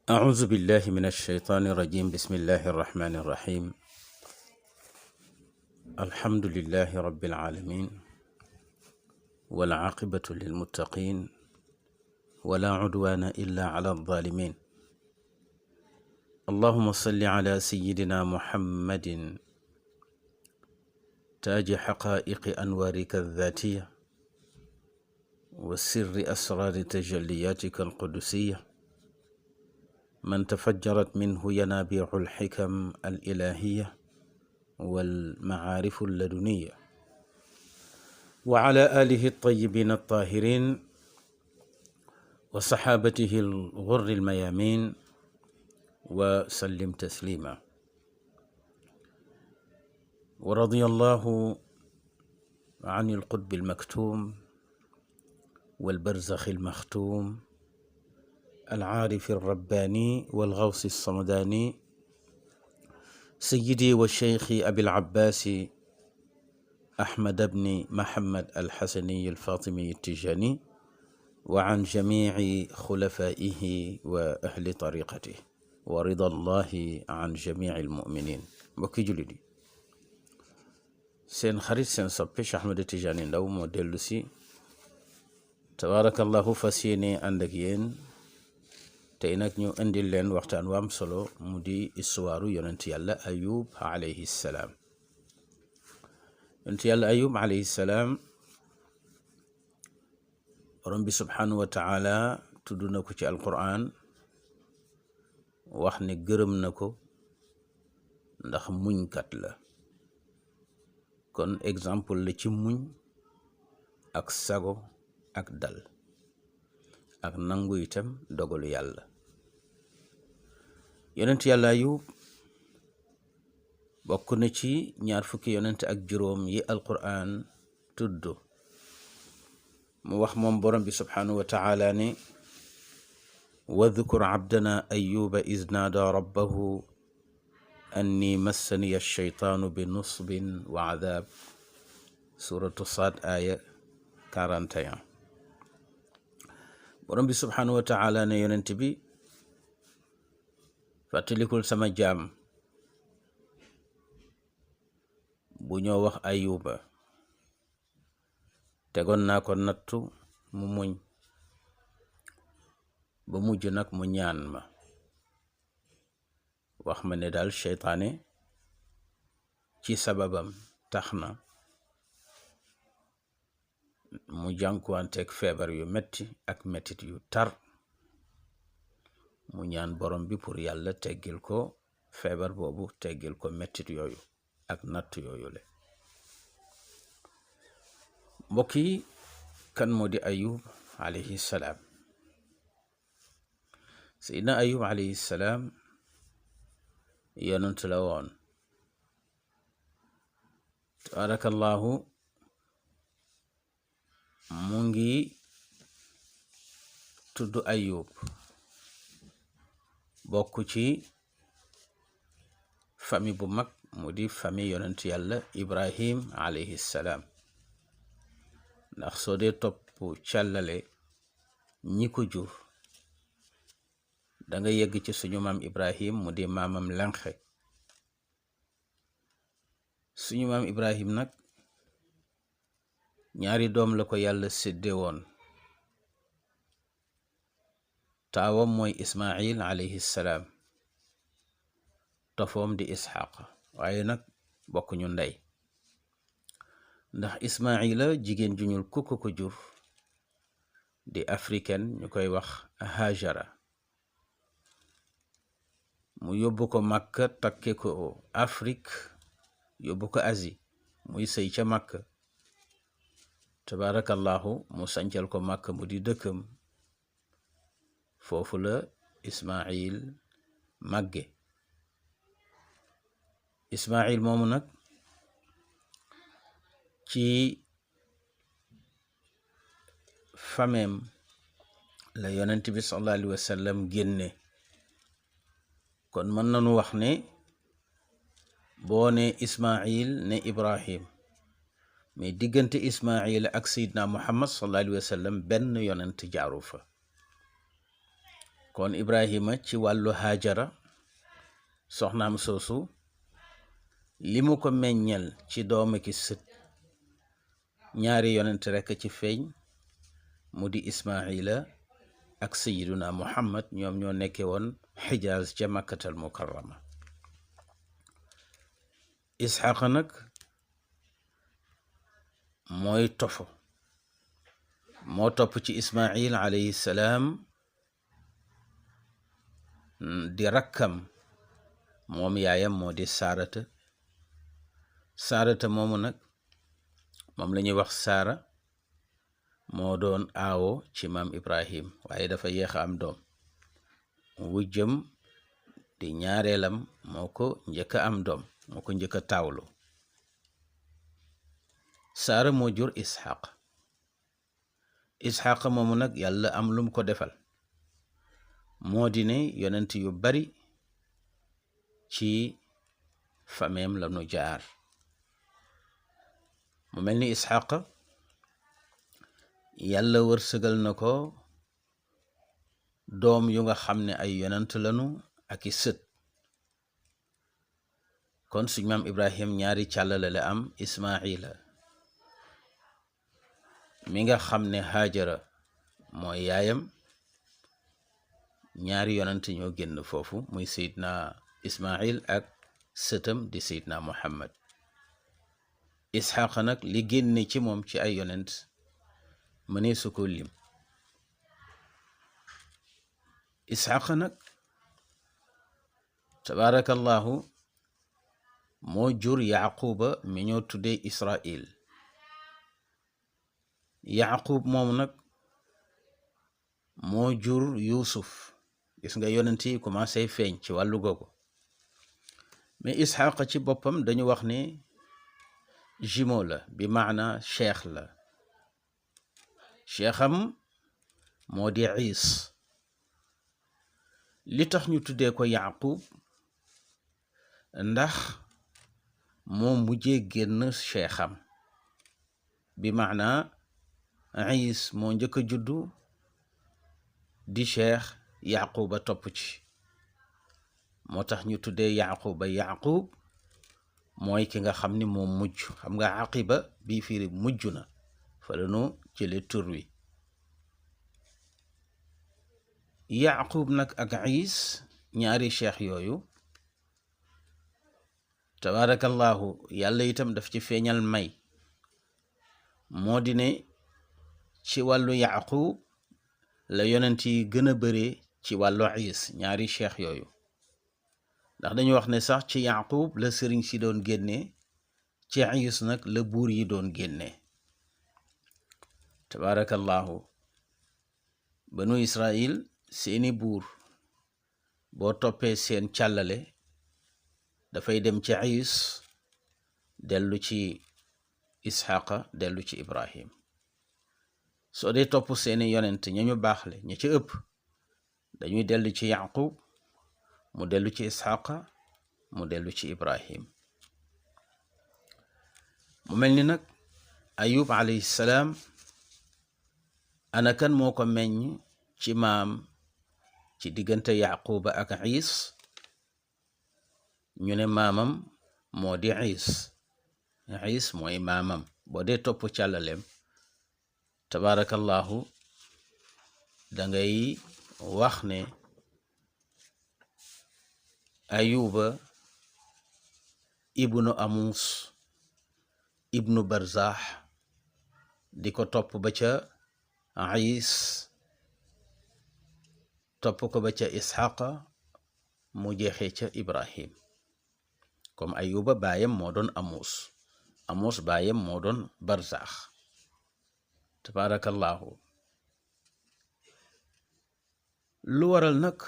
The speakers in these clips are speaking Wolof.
أعوذ بالله من الشيطان الرجيم. بسم الله الرحمن الرحيم. الحمد لله رب العالمين، والعاقبة للمتقين، ولا عدوان إلا على الظالمين. اللهم صل على سيدنا محمد تاج حقائق أنوارك الذاتية وسر أسرار تجلياتك القدسية، من تفجرت منه ينابيع الحكم الإلهية والمعارف اللدنية، وعلى آله الطيبين الطاهرين وصحابته الغر الميامين، وسلم تسليما. ورضي الله عن القطب المكتوم والبرزخ المختوم العارف الرباني والغوث الصمداني، سيدي والشيخ أبي العباس أحمد بن محمد الحسني الفاطمي التجاني، وعن جميع خلفائه وأهل طريقته، ورضا الله عن جميع المؤمنين. mbokki jullit yi, seen xarit seen soppe Cheikh Ahmed Tidiane Ndao moo dellu si tabaarakallahu fas yéene ànd ak yéen. tey nag ñu indil leen waxtaan waam solo mu di istuwaaru yonent yàlla Ayub alayhi salaam. yonent yàlla Ayub alayhi salaam, borom bi subhanahu wa taala tudd na ko ci alquran, wax ne gërëm na ko ndax muñkat la. kon exemple la ci muñ ak sago ak dal ak nangu itam dogalu yàlla. yonent yàlla Ayub bokk na ci 20 yonent ak juróom yi alquran tudd. mu wax moom borom bi subhanahu wa taala ne wadhkur abdana ayuba iz naada rabbahu anni massaniya ash-shaytaanu bi nusbin wa adab. suratu Saad aya 41. borom bi subhanahu wa taala ne yonent bi, fàttalikul sama jaam bu ñoo wax Ayuba, tegoon naa ko nattu mu muñ ba mujj nag mu ñaan ma, wax ma ne daal seytaane ci sababam tax na mu jànkuwanteeg feebar yu metti ak mettit yu tar. mu ñaan borom bi pour yàlla teggil ko feebar boobu, teggil ko mettit yooyu ak natt yooyu le. mbokk yi, kan moo di Ayub alayhi salaam? Seydina Ayub alayhi salaam yonent la woon. tabarakallahu, mu ngi tudd Ayub, bokk ci famille bu mag, mu di famille yonent yàlla Ibrahim alayhi salaam. ndax soo dee topp càllale ñi ko jur, da nga yegg ci suñu maam Ibrahim, mu di maamam lenxe. suñu maam Ibrahim nag ñaari doom la ko yàlla sédde woon. taawam mooy Ismail alayhi salaam, tofoom di Ishaq, waaye nag bokkuñu ndey. ndax Ismaila jigéen ju ñuul kukk ko jur di africaine, ñu koy wax Hajara. mu yóbbu ko Makka, takke ko Afrique, yóbbu ko Asie, muy sëy ca Makka. tabarakallahu, mu sancal ko Makka mu di dëkkam. foofu la Ismail màgge. Ismail moomu nag ci fameem la yonent bi sallallahu alayhi wa sallam génne. kon mën nañu wax ne boo ne Ismail ne Ibrahim, mais diggante Ismail ak Seydina Muhammad sallallahu alayhi wa sallam benn yonent jaaru fa. kon Ibrahima ci wàllu Haajara soxnaam soosu li mu ko meññal ci doom ki sët ñaari yonent rekk ci feeñ mu di Ismaila ak sayiduna Muhammad ñoom ñoo nekke woon Xijaaz ca Makkatal Mukarrama. Isxaqa nag mooy tofo moo topp ci Ismail alayhi salaam di rakkam moom yaayam moo di Saarata moomu nag moom la ñuy wax Saara moo doon aawo ci maam Ibrahim waaye dafa yéex a am doom wujjëm di ñaareelam moo ko njëkk a am doom moo ko njëkk a taawlu. Saara moo jur Isxaq moomu nag yàlla am lum ko defal moo di ne yonent yu bari ci fameem la nu jaar. mu mel ni Isxaq yàlla wërsëgal na ko doom yu nga xam ne ay yonent lanu ak i sët. kon suñ maam Ibrahim ñaari càllale la am, Ismaila mi nga xam ne Haajara mooy yaayam, ñaari yonent ñoo génn foofu muy Seydina Ismail ak sëtam di Seydina Muhammad. Isxaq nag li génne ci moom ci ay yonent mënee su ko lim. Isxaq nag tabaarakallahu moo jur Yaquba mi ñoo tuddee Israil. Yaqub moom nag moo jur Yuusuf. gis nga yonent yi commencé feeñ ci wàllu googu. mais Isxaq ci boppam dañu wax ne jumeau la, bi maana cheikh la. cheikham moo di Iis. li tax ñu tuddee ko Yaqub ndax moo mujjee génn cheikham, bi maana Iis moo njëkk a juddu di cheikh, Yaquba topp ci. moo tax ñu tuddee Yaquba Yaqub mooy ki nga xam ni moo mujj. xam nga aqiba bii firi mujj na, fa la nu jële tur wi. Yaqub nag ak Iis ñaari cheikh yooyu tabaarakallahu yàlla itam daf ci feeñal may. moo di ne ci wàllu Yaqub la yonent yi gën a bare ci wàllu Iis, ñaari cheikh yooyu. ndax dañu wax ne sax ci Yaqub la sëriñ si doon génne, ci Iis nag la buur yi doon génne. tabaarakallahu banu Israil seeni buur boo toppee seen càllale dafay dem ci Iis dellu ci Isxaqa dellu ci Ibrahim. soo dee topp seeni yonent ña ñu baaxle ña ci ëpp dañuy dellu ci Yaqub mu dellu ci Isxaqa mu dellu ci Ibrahim. mu mel ni nag Ayub alayhi salaam ana kan moo ko meññ ci maam ci diggante Yaquba ak Iis? ñu ne maamam moo di Iis. Iis mooy maamam boo dee topp càllalem tabaarakallahu dangay wax ne Ayuba ibnu Amus ibnu Barzaax di ko topp ba ca Iis, topp ko ba ca Isxaqa, mu jeexee ca Ibrahim. comme Ayuba baayam moo doon Amus baayam moo doon Barzaax. tabaarakallahu lu waral nag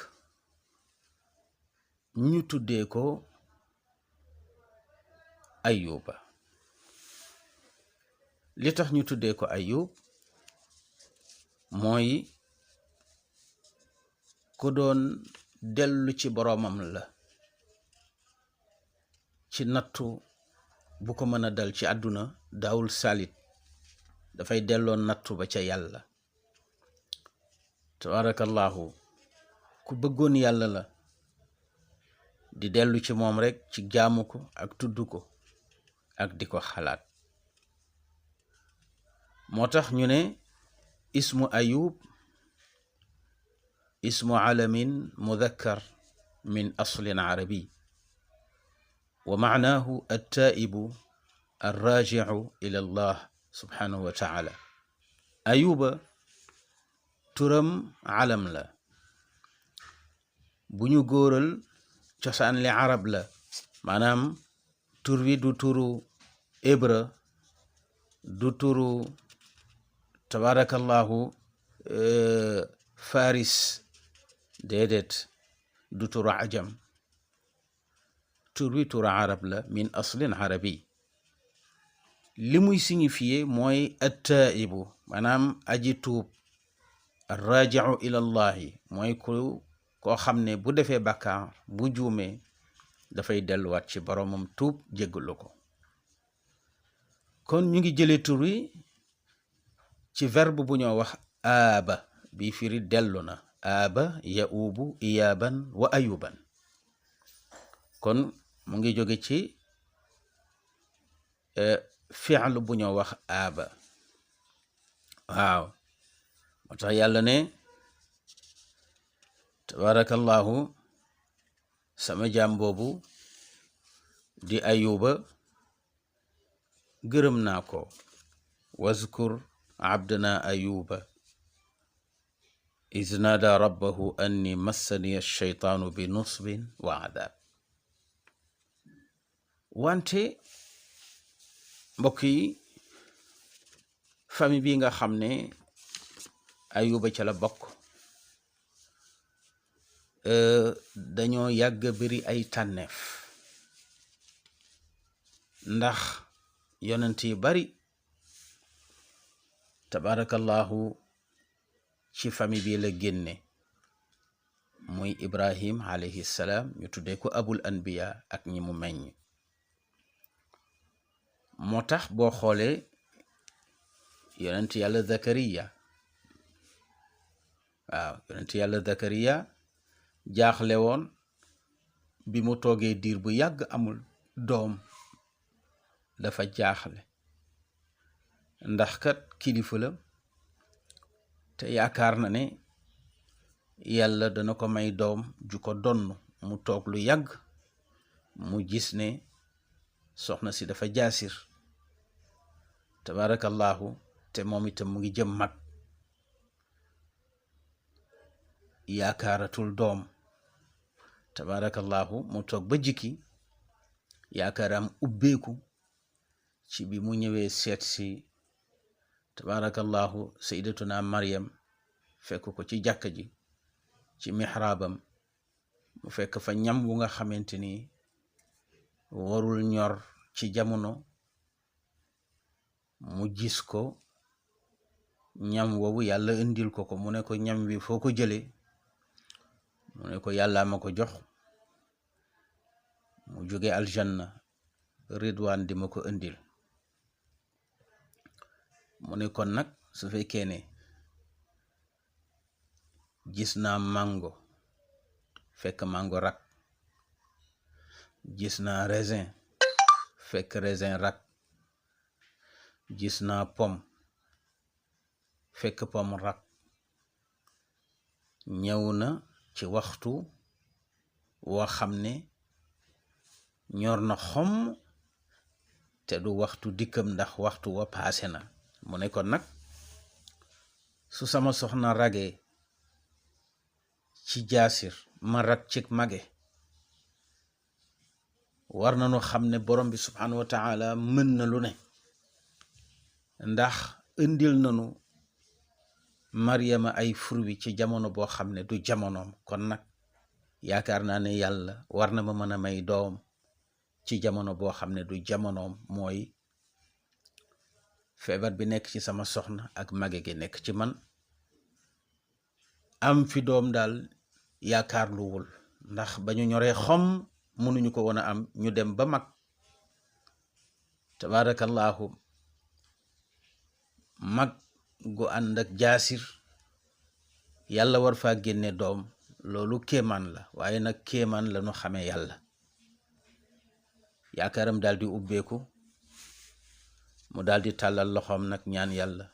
ñu tuddee ko Ayuba? li tax ñu tuddee ko Ayub mooy ku doon dellu ci boroomam la ci nattu bu ko mën a dal ci àdduna. daawul salit, dafay delloo nattu ba ca yàlla. tabaarakallahu ku bëggoon yàlla la di dellu ci moom rekk ci jaamu ko ak tudd ko ak di ko xalaat. moo tax ñu ne ismu ayub ismu alamin mudakkar min aslin arabi wa maanaahu attaibu arrajiu ila allah subhanahu wa taala. ayuba turam alam la bu ñu góoral cosaan li arab la, maanaam tur wi du turu hébreu, du turu tabarakallahu faris, déedéet, du turu ajam. tur wi turu arab la min aslin arabi. li muy signifié mooy attaibu, maanaam aji tuub, arrajiu ila allahi mooy koo xam ne bu defee bàkkaar, bu juumee dafay delluwaat ci boromam tuub jéggalu ko. kon ñu ngi jële tur wi ci verbe bu ñoo wax aaba bi firi dellu na, aaba yaubu iyaaban wa ayuban. kon mu ngi jóge ci fi'l bu ñoo wax aaba. waaw moo tax yàlla ne tabarakallahu sama jaam boobu di ayuba gërëm naa ko. wazkur abdana ayuba iz nada rabbahu anni massani ash-shaytaanu bi nusbin wa adab. wante mbokk yi, famille bi nga xam ne ayuba ca la bokk, dañoo yàgg bari ay tànneef, ndax yonent yi bari tabarakallahu ci famille bi la génne, muy ibrahim alayhi salaam, ñu tuddee ko abul anbiya ak ñi mu meññ. moo tax boo xoolee yonent yàlla zakariya, waaw yonent yàlla zakariya jaaxle woon bi mu toogee diir bu yàgg amul doom, dafa jaaxle ndax kat kilifa la te yaakaar na ne yàlla dana ko may doom ju ko donn. mu toog lu yàgg mu gis ne soxna si dafa jaasir tabarakallahu, te moom itam mu ngi jëm mag, yaakaaratul doom tabarakallahu. mu toog ba jikki yaakaaram ubbeeku ci bi mu ñëwee seet si tabarakallahu sayyidatuna Maryam, fekk ko ci jàkka ji ci mihraabam, mu fekk fa ñam wu nga xamante ni warul ñor ci jamono. mu gis ko ñam woowu yàlla indil ko mu ne ko ñam wi foo ko jëlee? mu ne ko yàlla ma ko jox, mu jóge aljanna, ridwaan di ma ko indil. mu ne kon nag su fekkee ne gis naa mango fekk mango rak, gis naa raisin fekk raisin rak, gis naa pomme fekk pomme rak, ñëw na ci waxtu woo xam ne ñor na xom te du waxtu dikkam, ndax waxtu wa paase na. mu ne kon nag su sama soxna ragee ci jaasir, ma rag ci mage, war nañu xam ne borom bi subhanahu wa taala mën na lu ne, ndax indil nañu Maryama ay fruits ci jamono boo xam ne du jamonoom. kon nag yaakaar naa ne yàlla war na ma mën a may doom ci jamono boo xam ne du jamonoom, mooy feebar bi nekk ci sama soxna ak mage gi nekk ci man. am fi doom daal yaakaar luwul, ndax ba ñu ñoree xom mënuñu ko woon a am, ñu dem ba mag tabarakallahu, mag gu ànd ak jaasir, yàlla war faa génne doom. loolu kéemaan la, waaye nag kéemaan la nu xamee yàlla. yaakaaram daal di ubbeeku, mu daal di tàllal loxoom nag ñaan yàlla.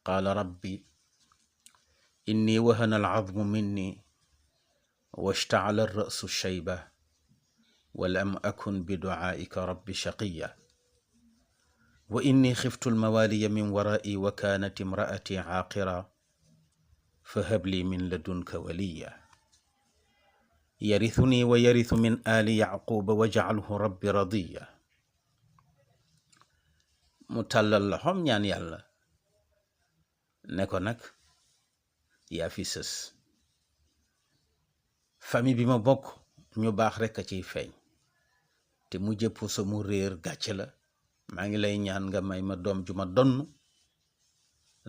qaala rabbi inni wahana al'azmu minni washta'ala ar-ra'su shayba wa lam akun bi du'aa'ika rabbi shaqiya wa inni khiftu al-mawaliya min wara'i wa kanat imra'ati 'aqira fahab li min ladunka waliya yarithuni wa yarithu min ali yaquba waj'alhu rabbi radiya. mu tàllal loxoom ñaan yàlla ne ko nag yaa fi sës, famille bi ma bokk ñu baax rekk a ciy feeñ, te mu jëpp sa mu réer gàcce la. maa ngi lay ñaan nga may ma doom ju ma donn,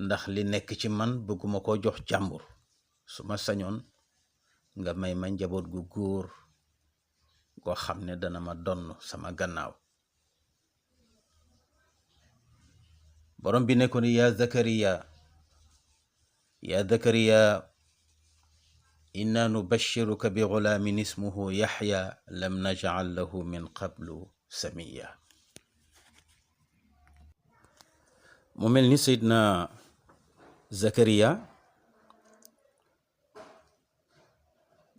ndax li nekk ci man bëgguma koo jox jàmbur. su ma sañoon nga may ma njaboot gu góor goo xam ne dana ma donn sama gannaaw. borom bi ne ko ni yaa Zakariya inna nubashiruka bi gulaamin ismuhu Yaxya lam najcal lahu min qablu samiya. mu mel ni Seydina Zakariya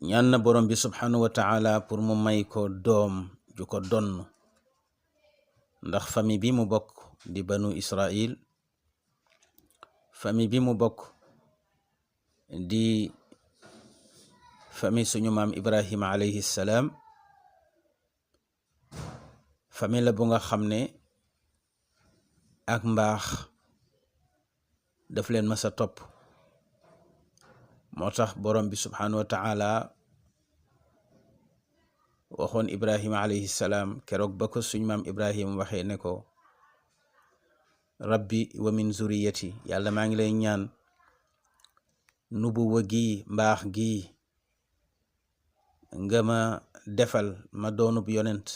ñaan na borom bi subhanahu wa taala pour mu may ko doom ju ko donn, ndax famille bi mu bokk di banu Israil, famille bi mu bokk di famille suñu maam Ibrahima alayhi salaam, famille la bu nga xam ne ak mbaax daf leen mës a topp. moo tax borom bi subhanahu wa taala waxoon Ibrahima alayhi salaam keroog ba ko suñu maam Ibrahima waxee ne ko rabbi wa min zuriyati, yàlla maa ngi lay ñaan nubuwa gi, mbaax gi nga ma defal ma doonub yonent.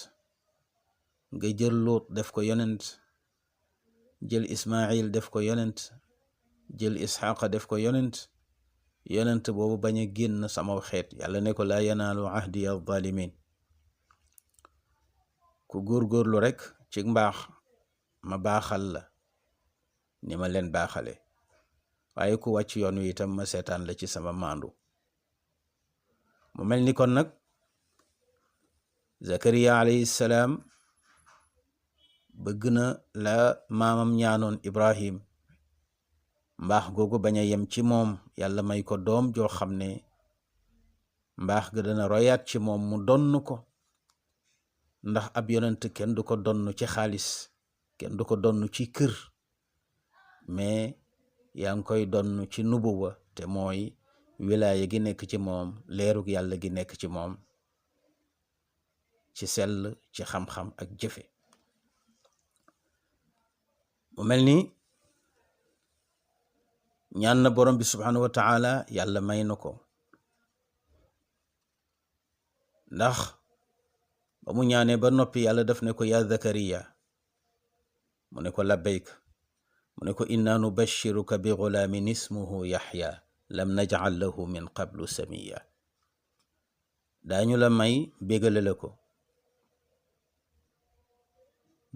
nga jël Luut def ko yonent, jël Ismail def ko yonent, jël Isxaaqa def ko yonent. yonent boobu bañ a génn sama xeet. yàlla ne ko laa yanaalu ahdi az-zalimin. ku góorgóorlu rek ci mbaax ma baaxal la ni ma leen baaxale, waaye ku wàcc yoon wi itam ma seetaan la ci sama maandu. mu mel ni kon nag Zakariya alayhi salaam bëgg na la maamam ñaanoon Ibrahim, mbaax googu bañ a yem ci moom, yàlla may ko doom joo xam ne mbaax ga dana royaat ci moom mu donn ko. ndax ab yonent kenn du ko donn ci xaalis, kenn du ko donn ci kër, mais yaa ngi koy donn ci nubuwa, te mooy wilaaya gi nekk ci moom, leerug yàlla gi nekk ci moom, ci sell, ci xam-xam ak jëfe. mu mel ni ñaan na borom bi subhanahu wa taala, yàlla may na ko. ndax ba mu ñaanee ba noppi yàlla daf ne ko yaa Zakariya, mu ne ko labbayk, mu ne ko inna nubashiruka bi gulaamin ismuhu Yaxya lam najcal lahu min qablu samiya. daañu la may bégale la ko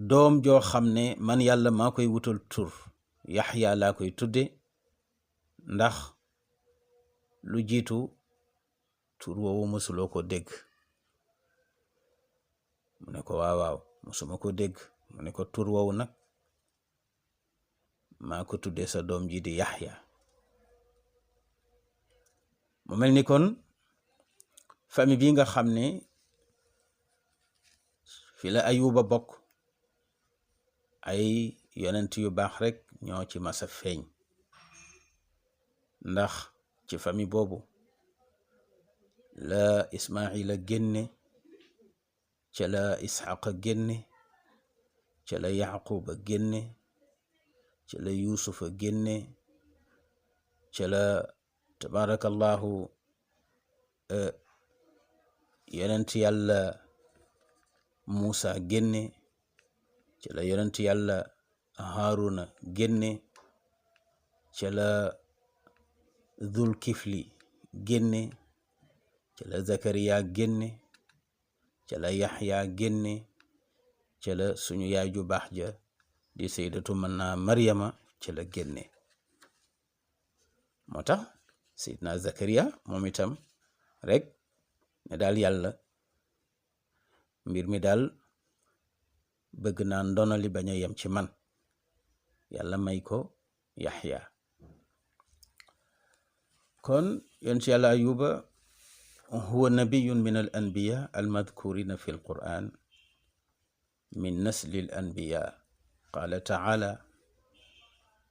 doom joo xam ne man yàlla maa koy wutal tur, Yaxya laa koy tudde, ndax lu jiitu tur woowu mësuloo ko dégg. mu ne ko waaw mësuma ko dégg. mu ne ko tur woowu nag maa ko tudde sa doom ji di Yaxya. mu mel ni kon famille bi nga xam ne fi la Ayuba bokk, ay yonent yu baax rek ñoo ci masa feeñ, ndax ci famille boobu la Ismaila génne, ca la Isxaqa génne, ca la Yaquba génne, ca la Yuusufa génne, ca la tabarakallahu yonent yàlla Muusa génne, ca la yonent yàlla Haaruna génne, ca la Dul Kifli génne, ca la Zakariya génne ca la Yaxya génne ca la suñu yaay ju baax ja di saydatu Maryama ca la génne. moo tax Seydina Zakariya moom itam rek ne daal yàlla mbir mi daal bëgg naa ndono li bañ a yem ci man, yàlla may ko Yaxya. kon yonent yàlla Ayuba huwa nabiyun min al anbiya al madkurina fi al quran min nasli al anbiya. qala taala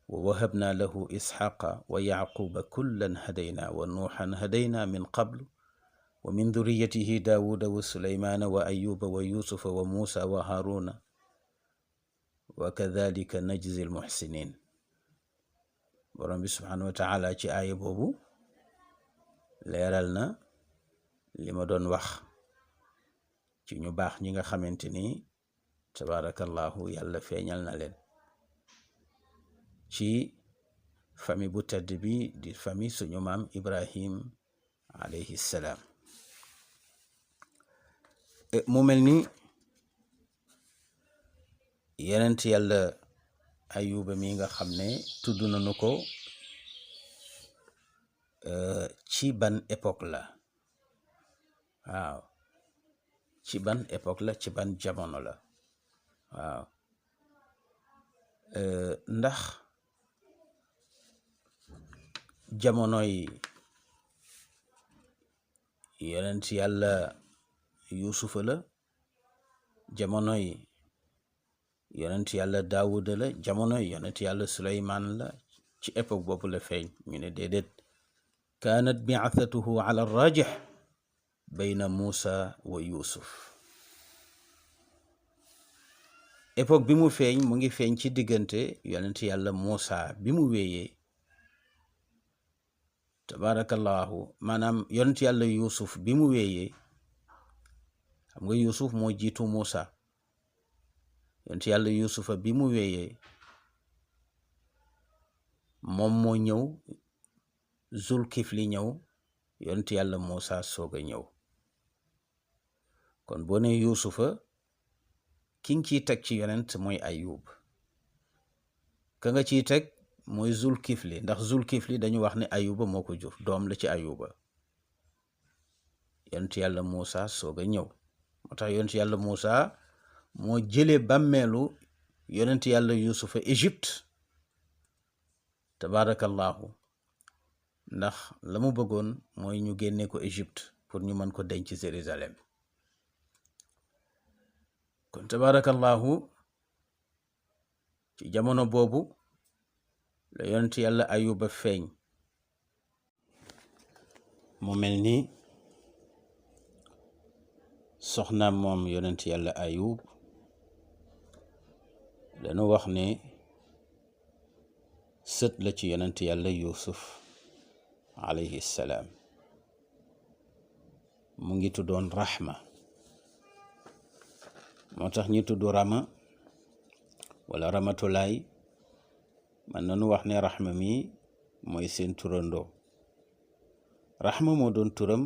wa wahabna lahu isxaqa wa yaquba kullan hadayna wa nuuxan hadayna min qablu wa min duriyatihi daawuda wa sulaymana wa ayuba wa yusufa wa musa wa haruna wa kadhalika najzi al muxsinin. borom bi subhanahu wa taala ci aaya boobu leeral na li ma doon wax ci ñu baax ñi nga xamante ni tabarakallahu yàlla feeñal na leen ci famille bu tedd bi di famille suñu maam Ibrahim alayhi salaam. mu mel ni yenent yàlla Ayuba mi nga xam ne tudd nañu ko ci ban époque la, waaw ci ban époque la, ci ban jamono la, waaw ndax jamonoy yonent yàlla Yuusufa la, jamonoy yonent yàlla Daawuda la, jamonoy yonent yàlla Suleymaan la, ci époque boobu la feeñ. ñu ne déedéet, kaanat bi'athatuhu ala rajih bayna Muusa wa Yuusuf. époque bi mu feeñ mu ngi feeñ ci diggante yonent yàlla Muusa bi mu wéyee tabarakallahu, maanaam yonent yàlla Yuusuf bi mu wéyee. xam nga Yuusuf moo jiitu Muusa. yonent yàlla Yuusufa bi mu wéyee moom moo ñëw, Zulkifli ñëw, yonent yàlla Muusa soog a ñëw. kon boo ne Yuusufa ki nga ciy teg ci yonent mooy Ayub, ka nga ciy teg mooy Zulkifli, ndax Zulkifli dañu wax ne Ayuba moo ko jur, doom la ci Ayuba. yonent yàlla Muusa soog a ñëw. moo tax yonent yàlla Muusa moo jëlee bàmmeelu yonent yàlla Yuusufa Égypte tabarakallahu, ndax la mu bëggoon mooy ñu génne ko Égypte pour ñu mën ko denc ci Jérusalem. kon tabarakallahu ci jamono boobu la yonent yàlla Ayuba feeñ. mu mel ni soxnaam moom yonent yàlla Ayub dañu wax ne sët la ci yonent yàlla Yuusuf alayhi salaam. mu ngi tuddoon Rahma, moo tax ñi tudd Rama wala Ramatulaay man nañu wax ne Rahma mi mooy seen turandoo. Rahma moo doon turam.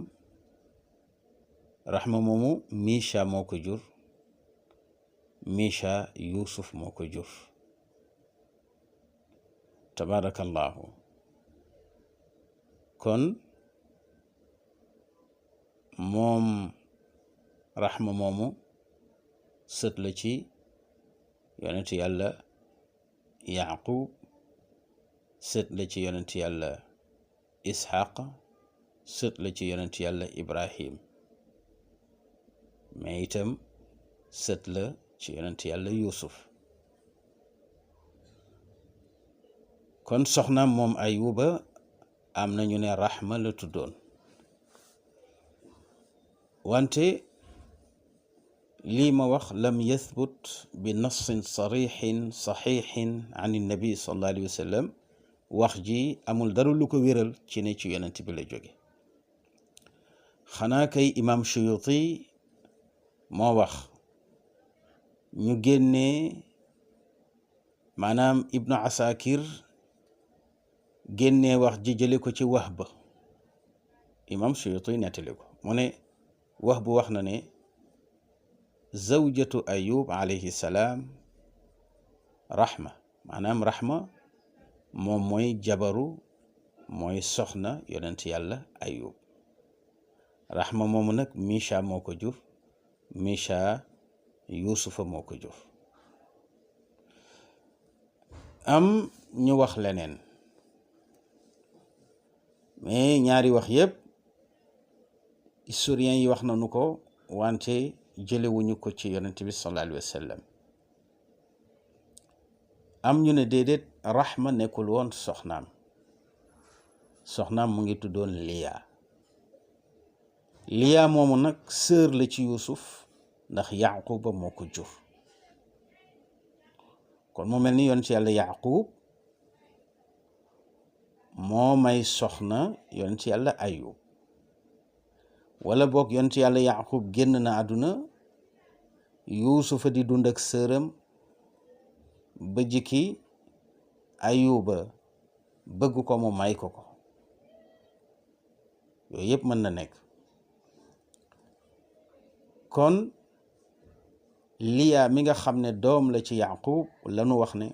Rahma moomu Misha moo ko jur, Misha Yuusuf moo ko jur tabarakallahu. kon moom Rahma moomu sët la ci yonent yàlla Yaqub, sët la ci yonent yàlla Ishaq, sët la ci yonent yàlla Ibrahim, mais itam sët la ci yonent yàlla Yuusuf. kon soxnaam moom Ayuba am nañu ne Rahma la tuddoon. wante lii ma wax lam yathbut bi nassin sarixin saxiixin an nabi sallallahu alayhi wa sallam, wax ji amul dara lu ko wéral ci ne ci yonent bi la jóge. xanaa kay imam Suyuti moo wax ñu génnee, maanaam Ibnu Asakir génnee wax ji jële ko ci Wahb. imam Suyuti nettali ko mu ne wax bu wax na ne zawjatu ayub alayhi salaam rahma, maanaam rahma moom mooy jabaru mooy soxna yonent yàlla ayub. rahma moomu nag Misha moo ko jur, Misha yuusufa moo ko jur. am ñu wax leneen, mais ñaari wax yépp historiens yi wax nañu ko, wante jëlewuñu ko ci yonent bi sallallahu alayhi wa sallam. am ñu ne déedéet, rahma nekkul woon soxnaam mu ngi tuddoon Liya moomu nag sœur la ci Yuusuf ndax Yaquba moo ko jur. kon mu mel ni yonent yàlla Yaqub moo may soxna yonent yàlla Ayub, wala boog yonent yàlla Yaqub génn na àdduna, Yuusufa di dund ak sëram ba jikki Ayuba bëgg ko mu may ko ko. yooyu yëpp mën na nekk. kon Liya mi nga xam ne doom la ci Yaqub lanu wax ne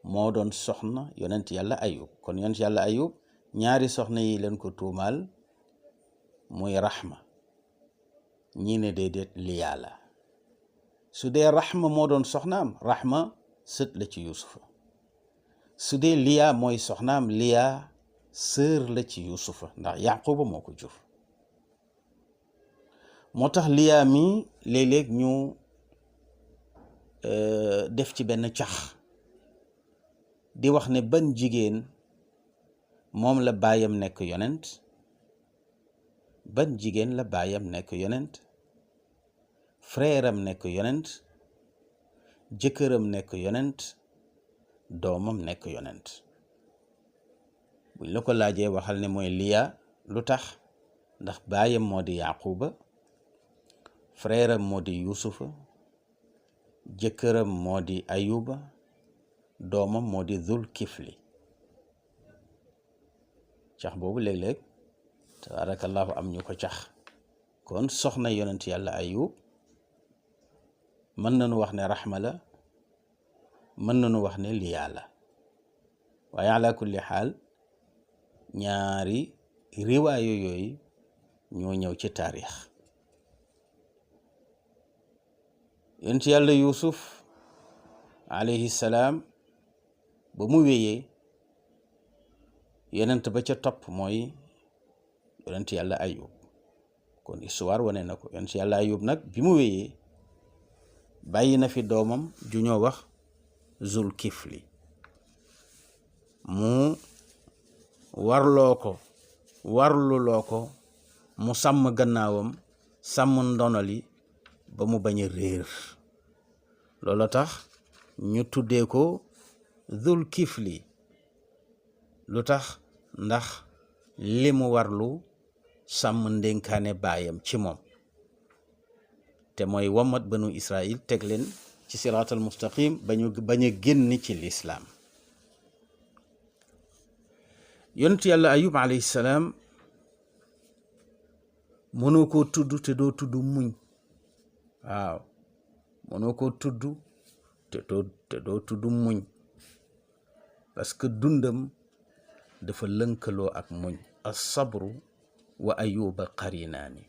moo doon soxna yonent yàlla Ayub. kon yonent yàlla Ayub ñaari soxna yi leen ko tuumaal muy Rahma, ñii ne déedéet Liya la. su dee Rahma moo doon soxnaam, Rahma sët la ci Yuusufa. su dee Liya mooy soxnaam, Liya sœur la ci Yuusufa ndax Yaquba moo ko jur. moo tax Liya mi léeg-léeg ñu def ci benn cax di wax ne ban jigéen moom la baayam nekk yonent, ban jigéen la baayam nekk yonent, frère am nekk yonent, jëkkëram nekk yonent, doomam nekk yonent. buñ la ko laajee waxal ne mooy Liya. lu tax? ndax baayam moo di Yaquba, frère am moo di Yuusufa, jëkkëram moo di Ayuba, doomam moo di Zul Kifli. cax boobu léeg-léeg tabarakallahu am ñu ko cax. kon soxna yonent yàlla Ayub mën nañu wax ne Rahma la, mën nañu wax ne Liya la. waaye ala kulli xaal ñaari riwaayo yooyu ñoo ñëw ci taarix. yonent yàlla Yuusuf alayhi salaam ba mu wéyee, yonent ba ca topp mooy yonent yàlla Ayub. kon histoire wane na ko. yonent yàlla Ayub nag bi mu wéyee bàyyi na fi doomam ju ñoo wax Zul Kifli, mu warluloo ko mu sàmm gannaawam, sàmm ndonoli ba mu bañ a réer. loolu tax ñu tuddee ko Zul Kifli. lu tax? ndax li mu warlu sàmm ndénkaane baayam ci moom, te mooy wamat banu Israil teg leen ci siraatal mustaqim bañ a génn ci lislaam. yonent yàlla Ayub alayhi salaam mënoo koo tudd te doo tudd muñ. waaw, mënoo koo tudd te doo tudd muñ, parce que dundam dafa lënkaloo ak muñ. as-sabru wa ayuba qarinaani.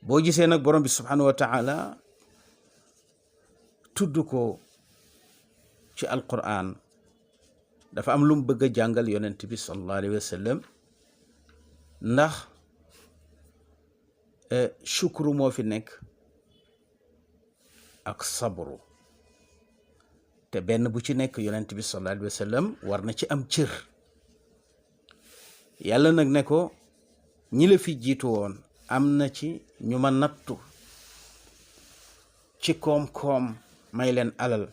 boo gisee nag borom bi subhanahu wa taala tudd ko ci alquran, dafa am lu mu bëgg a jàngal yonent bi sallallahu alayhi wa sallam, ndax shukru moo fi nekk ak sabru, te benn bu ci nekk yonent bi sallallahu alayhi wa sallam war na ci am cër. yàlla nag ne ko ñi la fi jiitu woon am na ci ñu ma nattu ci koom-koom, may leen alal,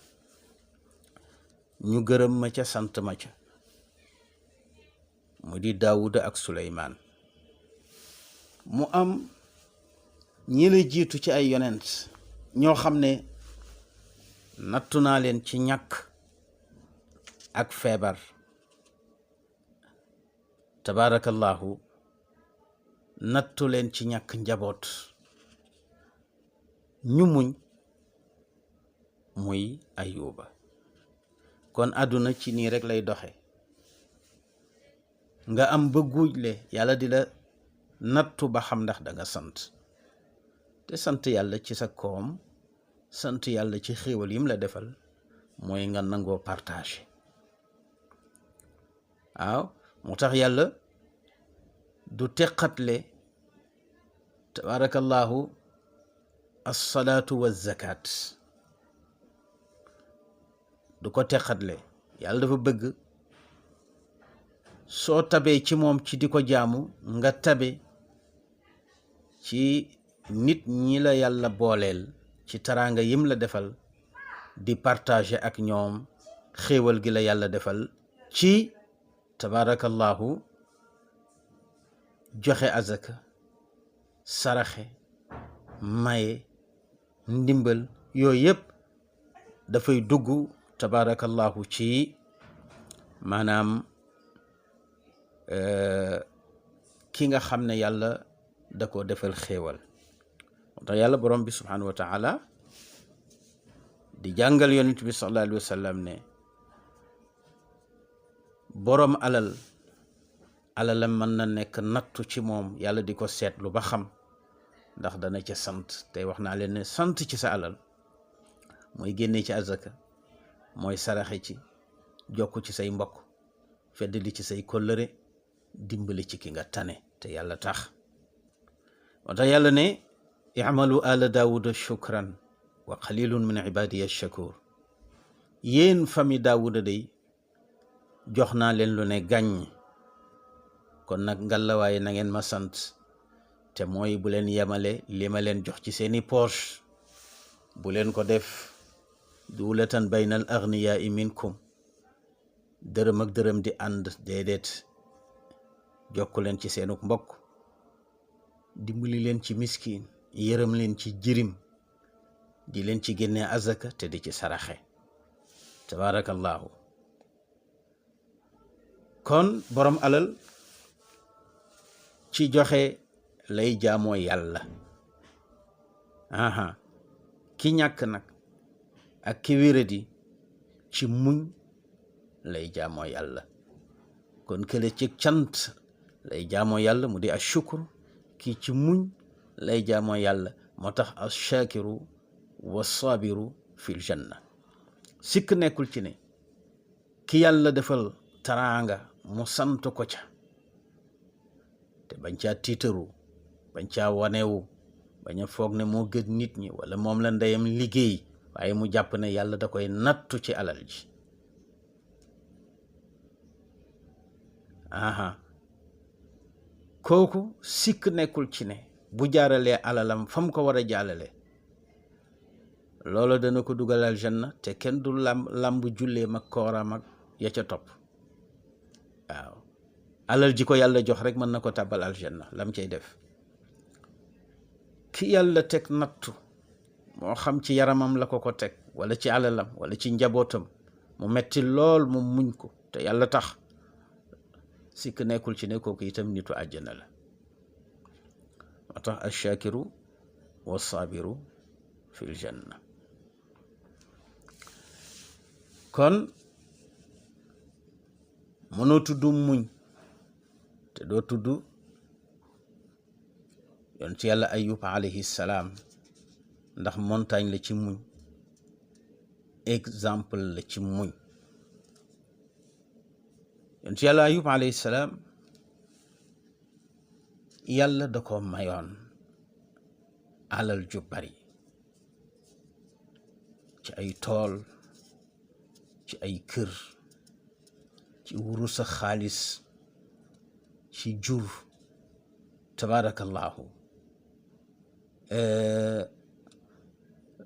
ñu gërëm ma ca sant ma ca, mu di Daawuda ak Suleymaan. mu am ñi la jiitu ci ay yonent ñoo xam ne nattu naa leen ci ñàkk ak feebar, tabaarakallahu nattu leen ci ñàkk njaboot ñu muñ muy Ayuba. kon àdduna ci nii rek lay doxe nga am ba guujle yàlla di la nattu ba xam ndax danga sant te sant yàlla ci sa koom, sant yàlla ci xéewal yim la defal mooy nga nangoo partage. waaw moo tax yàlla du teqatle tabarakallahu as-salaatu wa zakat, du ko teqatle. yàlla dafa bëgg soo tabee ci moom ci di ko jaamu nga tabe ci nit ñi la yàlla booleel ci taraanga yim la defal di partager ak ñoom xéewal gi la yàlla defal ci tabarakallahu joxe azaka, saraxe, maye, ndimbal, yooyu yëpp dafay dugg tabarakallahu ci maanaam ki nga xam ne yàlla da ko defal xéewal. moo tax yàlla borom bi subhanahu wa taala di jàngal yonent bi sallallahu alayhi wa sallam ne borom alalam mën na nekk nattu ci moom, yàlla di ko seetlu ba xam ndax dana ca sant. tey wax naa leen ne sant ci sa alal mooy génne ci azaka, mooy saraxe ci, jokk ci say mbokk, feddali ci say kóllëre, dimbali ci ki nga tane te yàlla tax. moo tax yàlla ne i'malu ala daawuda shukran wa qalilun min ibadiya shakur. yéen fami daawuda day jox naa leen lu ne gàññ, kon nag ngallawaaye na ngeen ma sant te mooy bu leen yemale li ma leen jox ci seeni poche, bu leen ko def duulatan bayna al agniyaai minkum, dërëm ak dërëm di ànd, déedéet. jokku leen ci seenuk mbokk, dimbali leen ci miskin, yërëm leen ci jirim, di leen ci génne azaka te di ci saraxe. tabarakallahu. kon borom alal ci joxe lay jaamoo yàlla. ki ñàkk nag ak ki wéradi ci muñ lay jaamoo yàlla. kon kële ci cant lay jaamoo yàlla mu di ashukr, kii ci muñ lay jaamoo yàlla. moo tax ash-shakiru wa sabiru fil janna. sikk nekkul ci ne ki yàlla defal taraanga mu sant ko ca te bañ caa tiitaru, bañ caa wanewu, bañ a foog ne moo gën nit ñi wala moom la ndeyam liggéey, waaye mu jàpp ne yàlla da koy nattu ci alal ji. kooku sikk nekkul ci ne bu jaaralee alalam fam ko war a jaalale loolu dana ko dugal aljanna te kenn du lamb jullee mag kooram ak ya ca topp. waaw alal ji ko yàlla jox rek mën na ko tàbbal aljanna lam cay def. ki yàlla teg nattu moo xam ci yaramam la ko teg wala ci alalam wala ci njabootam mu metti lool mu muñ ko te yàlla tax, sikk nekkul ci ne kooku itam nitu àjjana la. moo tax ash-shakiru wa sabiru fil janna. kon mënoo tudd muñ te doo tudd yonent yàlla ayub alayhi salaam, ndax montagne la ci muñ, exemple la ci muñ. yonent yàlla ayub alayhi salaam yàlla da ko mayoon alal ju bari ci ay tool, ci ay kër, ci wurus ak xaalis, ci jur, tabarakallahu.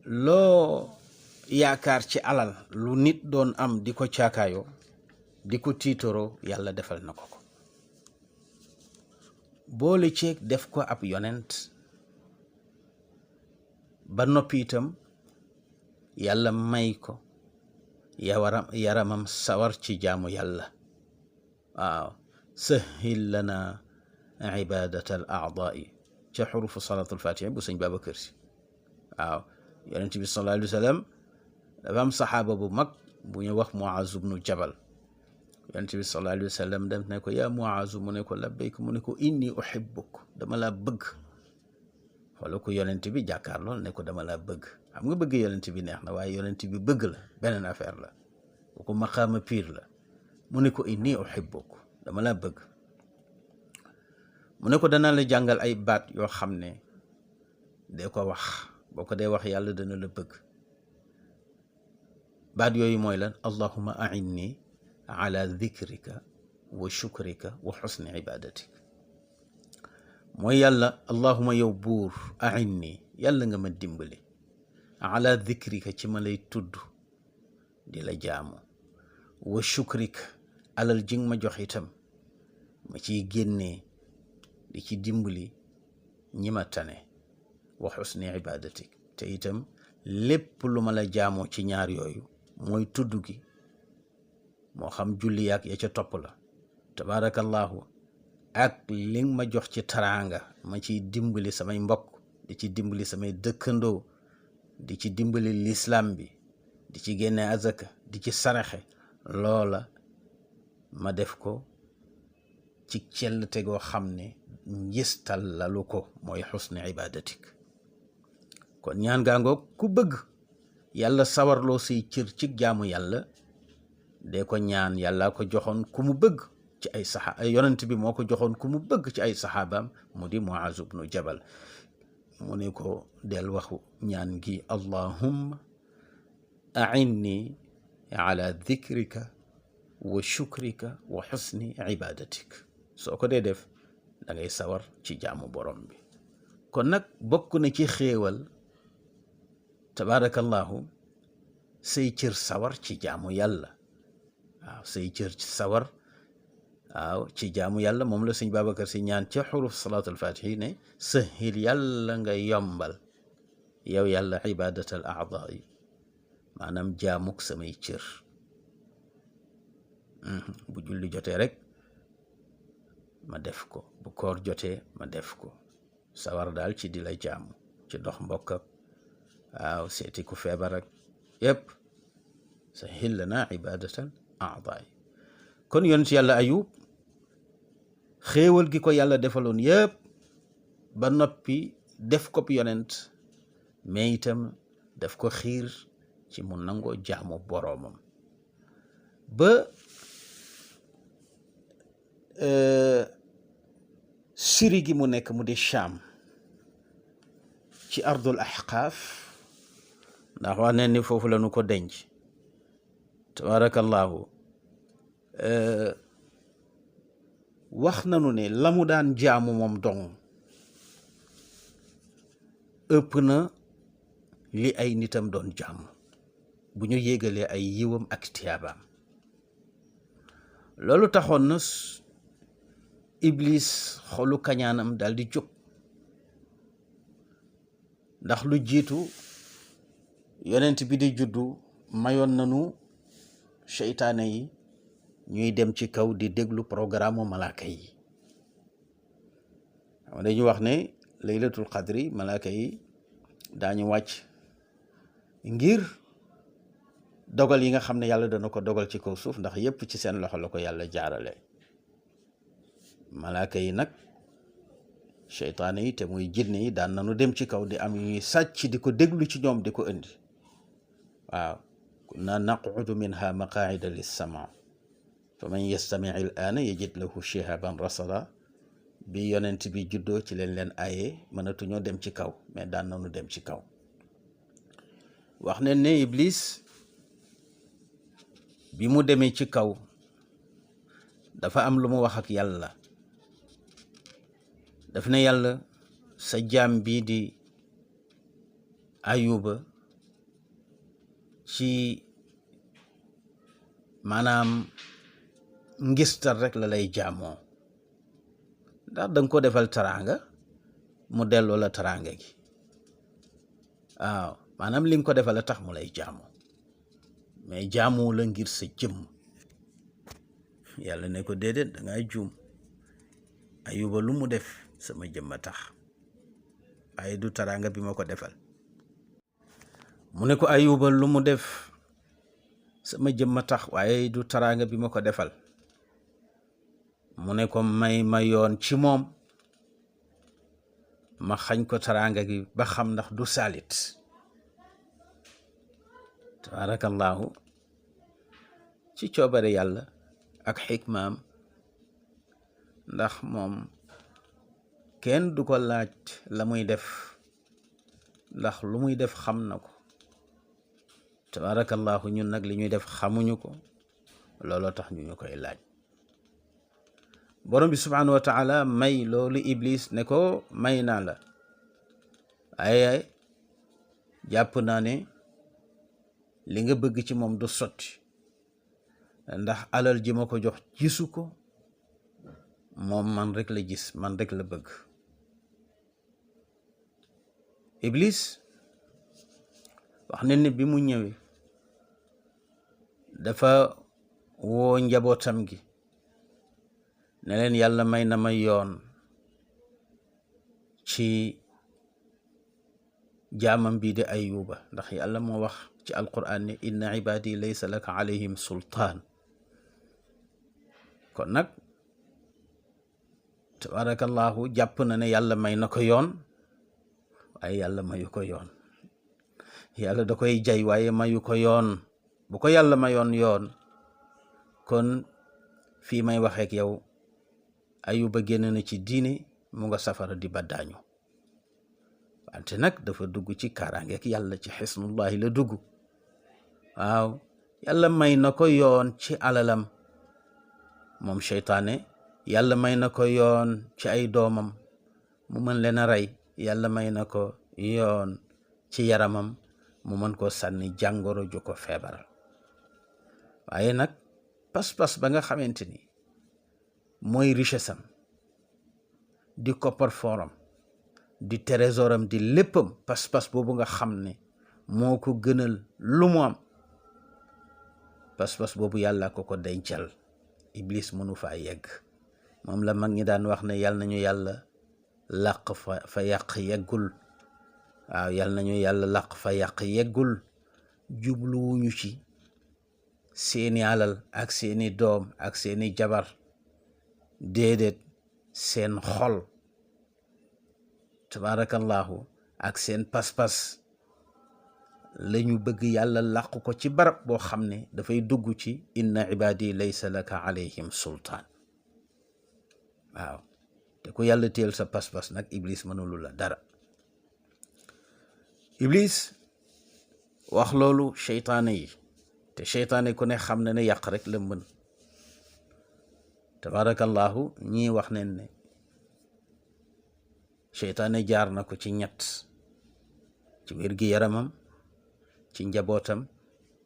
loo yaakaar ci alal lu nit doon am di ko caakaayoo, di ko tiitoroo, yàlla defal na ko ko. boole ceeg def ko ab yonent ba noppi itam yàlla may ko yaramam sawar ci jaamu yàlla. waaw sahhil lana ibadata al aadaai ca xurufu salaatul fatiha bu sëñ Babacar Si. waaw yonent bi sallallahu alayhi wa sallam dafa am saxaaba bu mag bu ñu wax Muaz ibnu Jabal. yonent bi sallallahu alayhi wa sallam dem ne ko yaa Muaz, mu ne ko labbayk, mu ne ko inni uhibbuk, dama laa bëgg. wala ko yonent bi jàkkaar lool ne ko dama laa bëgg. xam nga bëgg yonent bi neex na, waaye yonent bi bëgg la beneen affaire la, kooku maqaama piir la. mu ne ko inni uhibbuk, dama laa bëgg. mu ne ko danaa la jàngal ay baat yoo xam ne dee ko wax, boo ko dee wax yàlla dana la bëgg. baat yooyu mooy lan? allahumma a'inni ala dhikrika wa shukrika wa husni ibadatik. mooy yàlla, allahumma yow buur, a'inni, yàlla nga ma dimbali, ala dhikrika, ci ma lay tudd di la jaamu, wa shukrika, alal ji nga ma jox itam ma ciy génnee di ci dimbali ñi ma tane, wa husni ibadatik, te itam lépp lu ma la jaamoo ci ñaar yooyu mooy tudd gi, moo xam julli yaak ya ca topp la, tabaarakallahu, ak li nga ma jox ci taraanga ma ciy dimbali samay mbokk, di ci dimbali samay dëkkandoo, di ci dimbali lislaam bi, di ci génne azaka, di ci saraxe, loola ma def ko ci cell tegoo xam ne njistal lalu ko, mooy xusni ibadatik. kon ñaan gaa ngoog, ku bëgg yàlla sawarloo say cër ci jaamu yàlla, dee ko ñaan. yàlla ko joxoon ku mu bëgg ci ay yonent bi moo ko joxoon ku mu bëgg ci ay saxaabaam, mu di Muaz ibnu Jabal. mu ne ko del waxu ñaan gi, allahumma a'inni ala dhikrika wa shukrika wa husni ibadatik. soo ko dee def da ngay sawar ci jaamu borom bi. kon nag bokk na ci xéewal, tabaarakallahu, say cër sawar ci jaamu yàlla. waaw say cër sawar waaw ci jaamu yàlla. moom la sëñ Babacar Si ñaan ca xuruf salaatul fatihi ne sahil, yàlla nga yombal yow yàlla ibadatal aada yi, maanaam jaamuk samay cër. bu julli jotee rek ma def ko, bu koor jotee ma def ko, sawar daal ci di la jaamu, ci dox mbokk ak waaw seeti ku feebar ak yépp. sahil lana ibadatal aada yi. kon yonent yàlla Ayub xéewal gi ko yàlla defaloon yépp ba noppi def ko yonent, mais itam def ko xiir ci mu nangoo jaamu boroomam. ba siri gi mu nekk mu di Sham, ci ardul ahqaaf, ndax wax ne ni foofu la nu ko denc, tabarakallahu. wax nanu ne la mu daan jaamu moom dong ëpp na li ay nitam doon jaamu bu ñu yégalee ay yiwam ak tiyaabaam. loolu taxoon na Iblis xolu kañaanam daal di jóg, ndax lu jiitu yonent bi di juddu mayoon nanu seytaane yi ñuy dem ci kaw di déglu programme malaaka yi. xam dañu wax ne laylatul qadri malaaka yi daañu wàcc ngir dogal yi nga xam ne yàlla dana ko dogal ci kaw suuf, ndax yépp ci seen loxo la ko yàlla jaarale. malaaka yi nag, seytaane yi te muy jinne yi, daan nañu dem ci kaw di am ñuy sàcc di ko déglu ci ñoom di ko indi. waaw kunna naqudu minha maqaida lissama fa man yastami al aana yajid lahu shihaban rasada. bi yonent bi juddoo ci leen aaye mënatuñoo dem ci kaw, mais daan nañu dem ci kaw. wax ne ne Iblis bi mu demee ci kaw dafa am lu mu wax ak yàlla. daf ne yàlla, sa jaam bii di Ayuba ci maanaam ngistal rek la lay jaamoo, ndax danga ko defal taraanga mu delloo la taraanga gi. waaw maanaam li nga ko defal la tax mu lay jaamoo, mais jaamoo la ngir sa jëmm. yàlla ne ko déedéet, dangay juum. ayuba lu mu def sama jëmma tax waaye du taraanga bi ma ko defal. mu ne ko ayuba lu mu def sama jëmma tax waaye du taraanga bi ma ko defal. mu ne ko may ma yoon ci moom ma xañ ko taraanga gi ba xam ndax du saalit. tabarakallahu ci coobare yàlla ak xikmaam, ndax moom kenn du ko laaj la muy def ndax lu muy def xam na ko. tabarakallahu ñun nag li ñuy def xamuñu ko, looloo tax ñu koy laaj. borom bi subhanahu wa taala may loolu iblis ne ko may naa la, waaye jàpp naa ne li nga bëgg ci moom du sotti, ndax alal ji ma ko jox gisu ko, moom man rek la gis, man rek la bëgg. iblis wax ne ni bi mu ñëwee dafa woo njabootam gi ne leen yàlla may na ma yoon ci jaamam bii di ayuba, ndax yàlla moo wax ci alquran ne inna ibadi laysa laka alayhim sultaan. kon nag tabarakallahu jàpp na ne yàlla may na ko yoon, waaye yàlla mayu ko yoon. yàlla da koy jay waaye mayu ko yoon. bu ko yàlla mayoon yoon kon fii may waxeek yow ayuba génn na ci diine, mu nga safara di baddaañu. wante nag dafa dugg ci kaaraangeek yàlla, ci xisnullahi la dugg. waaw yàlla may na ko yoon ci alalam moom seytaane, yàlla may na ko yoon ci ay doomam mu mën leen a rey, yàlla may na ko yoon ci yaramam mu mën koo sànni jàngoro ju ko feebaral. waaye nag pas-pas ba nga xamante ni mooy richesse am di coffre-fort di trésoram di léppam, pas-pas boobu nga xam ne moo ko gënal lu mu am, pas-pas boobu yàlla ko dencal. iblis mënu faa yegg. moom la mag ñi daan wax ne yàlla nañu yàlla làq fa yàq yeggul. waaw yàlla nañu yàlla làq fa yàq yeggul. jubluwuñu ci seeni alal ak seeni doom ak seeni jabar, déedéet seen xol tabarakallahu ak seen pas-pas lañu bëgg yàlla làq ko ci barab boo xam ne dafay dugg ci inna ibadi laysa laka alayhim sultaan. waaw te ku yàlla téel sa pas-pas nag iblis mënulu la dara. iblis wax loolu seytaane yi, te seytaane ku ne xam na ne yàq rek la mën. tabarakallahu ñii wax nañ ne seytaane jaar na ko ci ñett: ci wér-gi-yaramam, ci njabootam,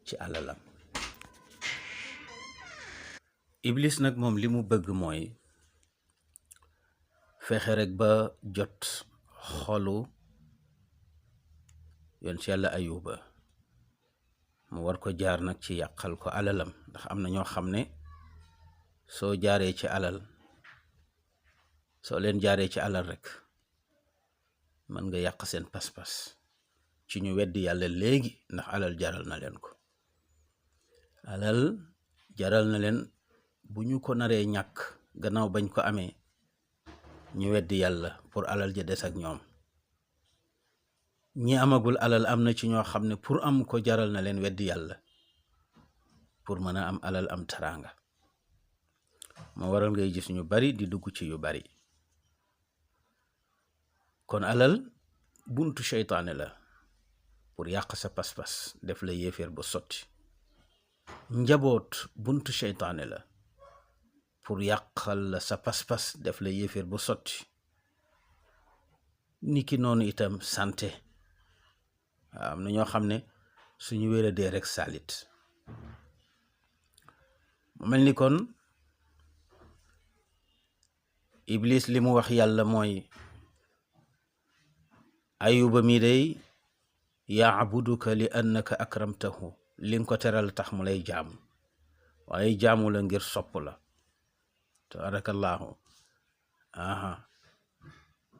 ci alalam. iblis nag moom li mu bëgg mooy fexe rek ba jot xolu yoon ci yàlla ayuba, mu war ko jaar nag ci yàqal ko alalam. ndax am na ñoo xam ne soo jaaree ci alal, soo leen jaaree ci alal rek mën nga yàq seen pas-pas ci ñu weddi yàlla léegi, ndax alal jaral na leen ko. alal jaral na leen bu ñu ko naree ñàkk gannaaw bañ ko amee, ñu weddi yàlla pour alal ja des ak ñoom. ñi amagul alal am na ci ñoo xam ne pour am ko jaral na leen weddi yàlla pour mën a am alal, am taraanga. moo waral ngay gis ñu bari di dugg ci yu bari. kon alal buntu seytaane la pour yàq sa pas-pas, def la yéeféer ba sotti. njaboot buntu seytaane la pour yàqal la sa pas-pas, def la yéeféer ba sotti. niki noonu itam santé. am na ñoo xam ne suñu wéradee rek saalit. mu mel ni kon iblis li mu wax yàlla mooy ayuba mi day yaabuduka li annaka akramtahu, li nga ko teral tax mu lay jaamu, waaye jaamu la ngir sopp la. tabarakallahu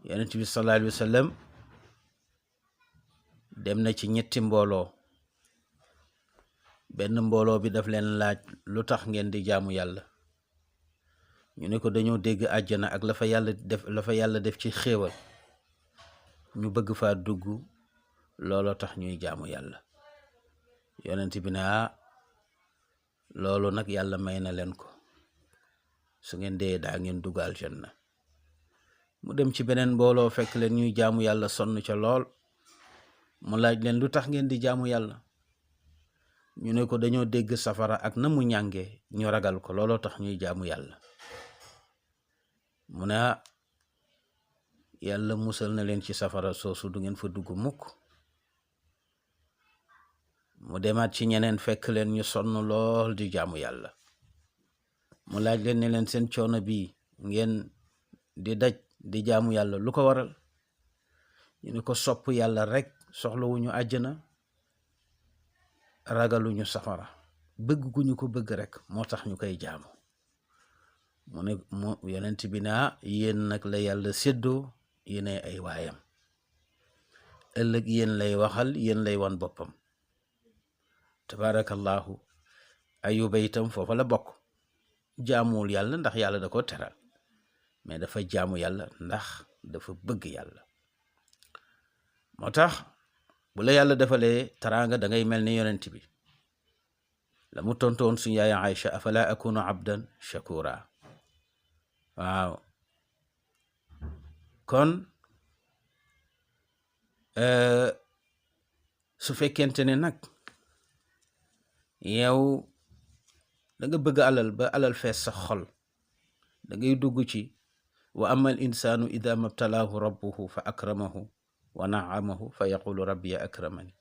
yonent bi sallallahu alayhi wa sallam dem na ci ñetti mbooloo. benn mbooloo bi daf leen laaj lu tax ngeen di jaamu yàlla. ñu ne ko dañoo dégg àjjana ak la fa yàlla def ci xéewal ñu bëgg faa dugg, looloo tax ñuy jaamu yàlla. yonent bi ne loolu nag yàlla may na leen ko, su ngeen dee daa ngeen dugg aljanna. mu dem ci beneen mbooloo fekk leen ñuy jaamu yàlla sonn ca lool. mu laaj leen lu tax ngeen di jaamu yàlla. ñu ne ko dañoo dégg safara ak na mu ñàngee ñu ragal ko, looloo tax ñuy jaamu yàlla. mu ne yàlla musal na leen ci safara soosu, du ngeen fa dugg mukk. mu demaat ci ñeneen fekk leen ñu sonn lool di jaamu yàlla. mu laaj leen ne leen seen coono bii ngeen di daj di jaamu yàlla lu ko waral. ñu ne ko sopp yàlla rek, soxlawuñu àjjana, ragaluñu safara, bëgg gu ñu ko bëgg rek moo tax ñu koy jaamu. mu ne yonent bi ne yéen nag la yàlla séddoo, yéenay ay waayam, ëllëg yéen lay waxal, yéen lay wan boppam. tabarakallahu. Ayuba itam foofa la bokk. jaamuwul yàlla ndax yàlla da ko teral, mais dafa jaamu yàlla ndax dafa bëgg yàlla. moo tax bu la yàlla defalee taraanga da ngay mel ni yonent bi la mu tontoon suñu yaay Aïcha, afala akunu abdan shakura. waaw kon su fekkente ne nag yow da nga bëgg alal ba alal fees sa xol, da ngay dugg ci wa ama al insanu ida mabtalaahu rabbuhu fa akramahu wa naamahu fa yaqulu rabbiya akramani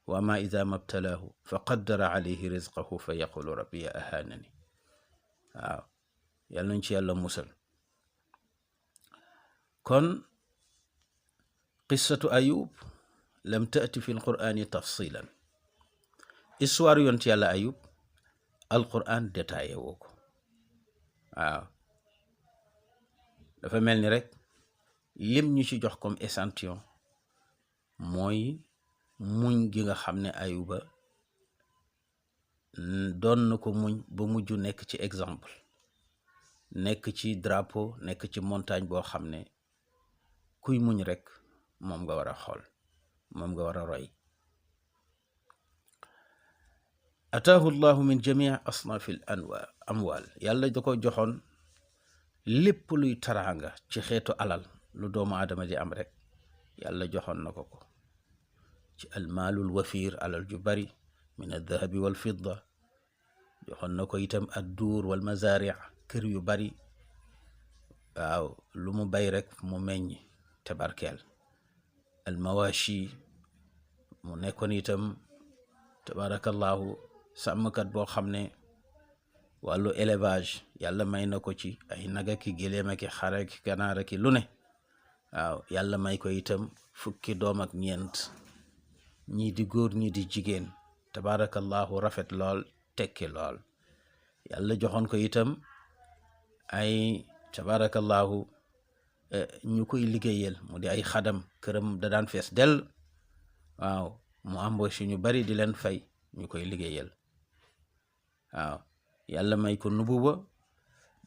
wa ama ida mabtalaahu fa qaddara alayhi rizqahu fa yaqulu rabbiya ahanani. waaw yàlla nañ ci yàlla musal. kon qissatu ayub lam taati fi alqur'ani tafsilan. histoire yonent yàlla ayub alquran détaillé woo ko. waaw dafa mel ni rek lim ñu ci jox comme échantillon mooy muñ gi nga xam ne ayuba doon na ko muñ ba mujj nekk ci exemple, nekk ci drapeau, nekk ci montagne boo xam ne kuy muñ rek moom nga war a xool, moom nga war a roy. ataahu llahu min jamii asnaafi l amwal. yàlla da ko joxoon lépp luy taraanga ci xeetu alal lu doomu aadama di am rek yàlla joxoon na ko ko ci almaalul wafiir, alal ju bari, min aldahabi wal fidda. joxoon na ko itam adduur wal mazaari, kër yu bari. waaw lu mu bay rek mu meññ te barkeel. almawashi, mu nekkoon itam tabarakallahu sàmmkat boo xam ne wàllu élevage yàlla may na ko ci ay naga ki géléem ki xare ki ganaara ki lu ne. waaw yàlla may ko itam fukki doom ak ñeent, ñii di góor ñii di jigéen, tabarakallahu rafet lool, tekki lool. yàlla joxoon ko itam ay tabarakallahu ñu koy liggéeyal, mu di ay xadam, këram da daan fees del. waaw mu embauché ñu bari di leen fay ñu koy liggéeyal. waaw yàlla may ko nubuwa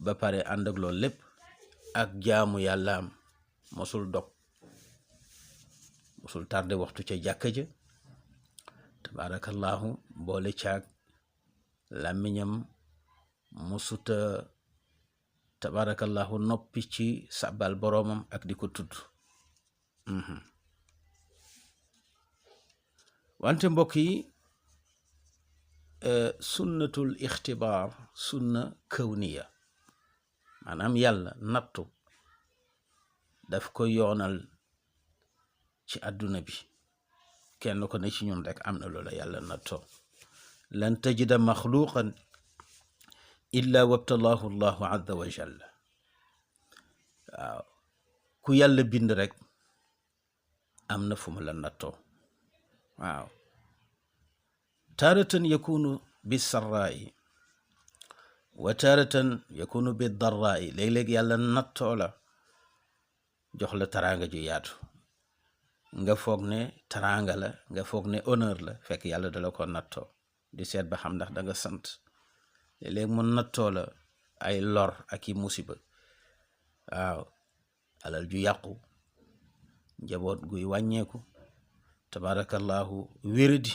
ba pare ànd ak loolu lépp ak jaamu yàllaam, mosul dog, mosul tardé waxtu ca jàkka ja, tabarakallahu. boole caag làmmiñam mosuta tabarakallahu noppi ci sabal boroomam ak di ko tudd. wante mbokk yi, sunnatul ixtibaar, sunna kawniya, maanaam yàlla nattu daf ko yoonal ci àdduna bi. kenn ko ne ci ñun rek am na loola yàlla nattoo. lan tajida maxluqan illa wabtalaahu llahu azza wa jalla. waaw ku yàlla bind rek am na fu mu la nattoo. waaw taaratan yakunu bi sarraayi wa taaratan yakunu bi darraayi. léeg-léeg yàlla nattoo la jox la taraanga ju yaatu nga foog ne taraanga la nga foog ne honneur la fekk yàlla dala ko nattoo di seet ba xam ndax da nga sant léeg-léeg mu nattoo la ay lor ak i musiba waaw alal ju yàqu njaboot guy wàññeeku tabarakallahu wéradi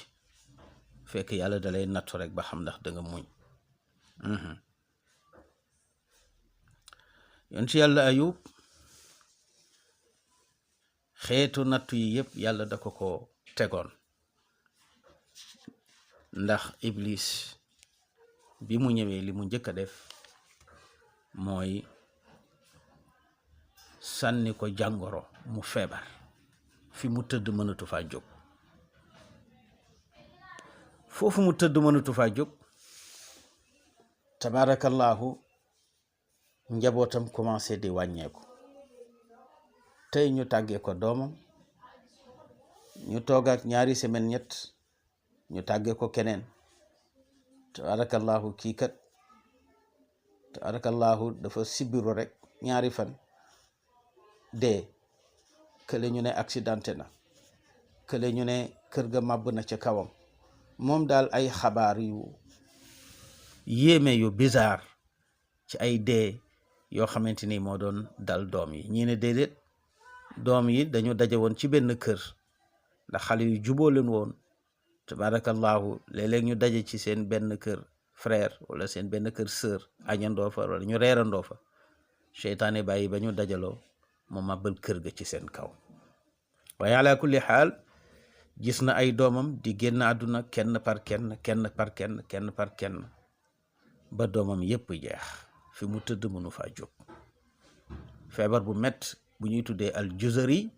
fekk yàlla dalay nattu rek ba xam ndax da nga muñ yonent yàlla ayub xeetu nattu yi yëpp yàlla da ko tegoon ndax iblis bi mu ñëwee li mu njëkk a def mooy sànni ko jàngoro mu feebar fi mu tëdd mënatu faa jóg foofu mu tëdd mënatu faa jóg tabarakallahu njabootam commencé di wàññeeku tey ñu tàggee ko doomam ñu toog ak ñaari semaine ñett ñu tàggee ko keneen tabarakallahu kii kat tabarakallahu dafa sibiru rek ñaari fan dee kële ñu ne accidenté na kële ñu ne kër ga màbb na ca kawam moom daal ay xabaar yu yéeme yu bizarre ci ay dee yoo xamante ni moo doon dal doom yi ñii ne déedéet doom yi dañu daje woon ci benn kër ndax xale yu juboo leen woon tabarakallahu léeg-léeg ñu daje ci seen benn kër frère wala seen benn kër sœur añandoo fa wala ñu reerandoo fa seytaane bàyyi ba ñu dajaloo mu màbbal kër ga ci seen kaw waaye ala kulli xaal gis na ay doomam di génn àdduna kenn par kenn ba doomam yépp jeex fi mu tëdd mënu faa jóg feebar bu mett bu ñuy tuddee al juzari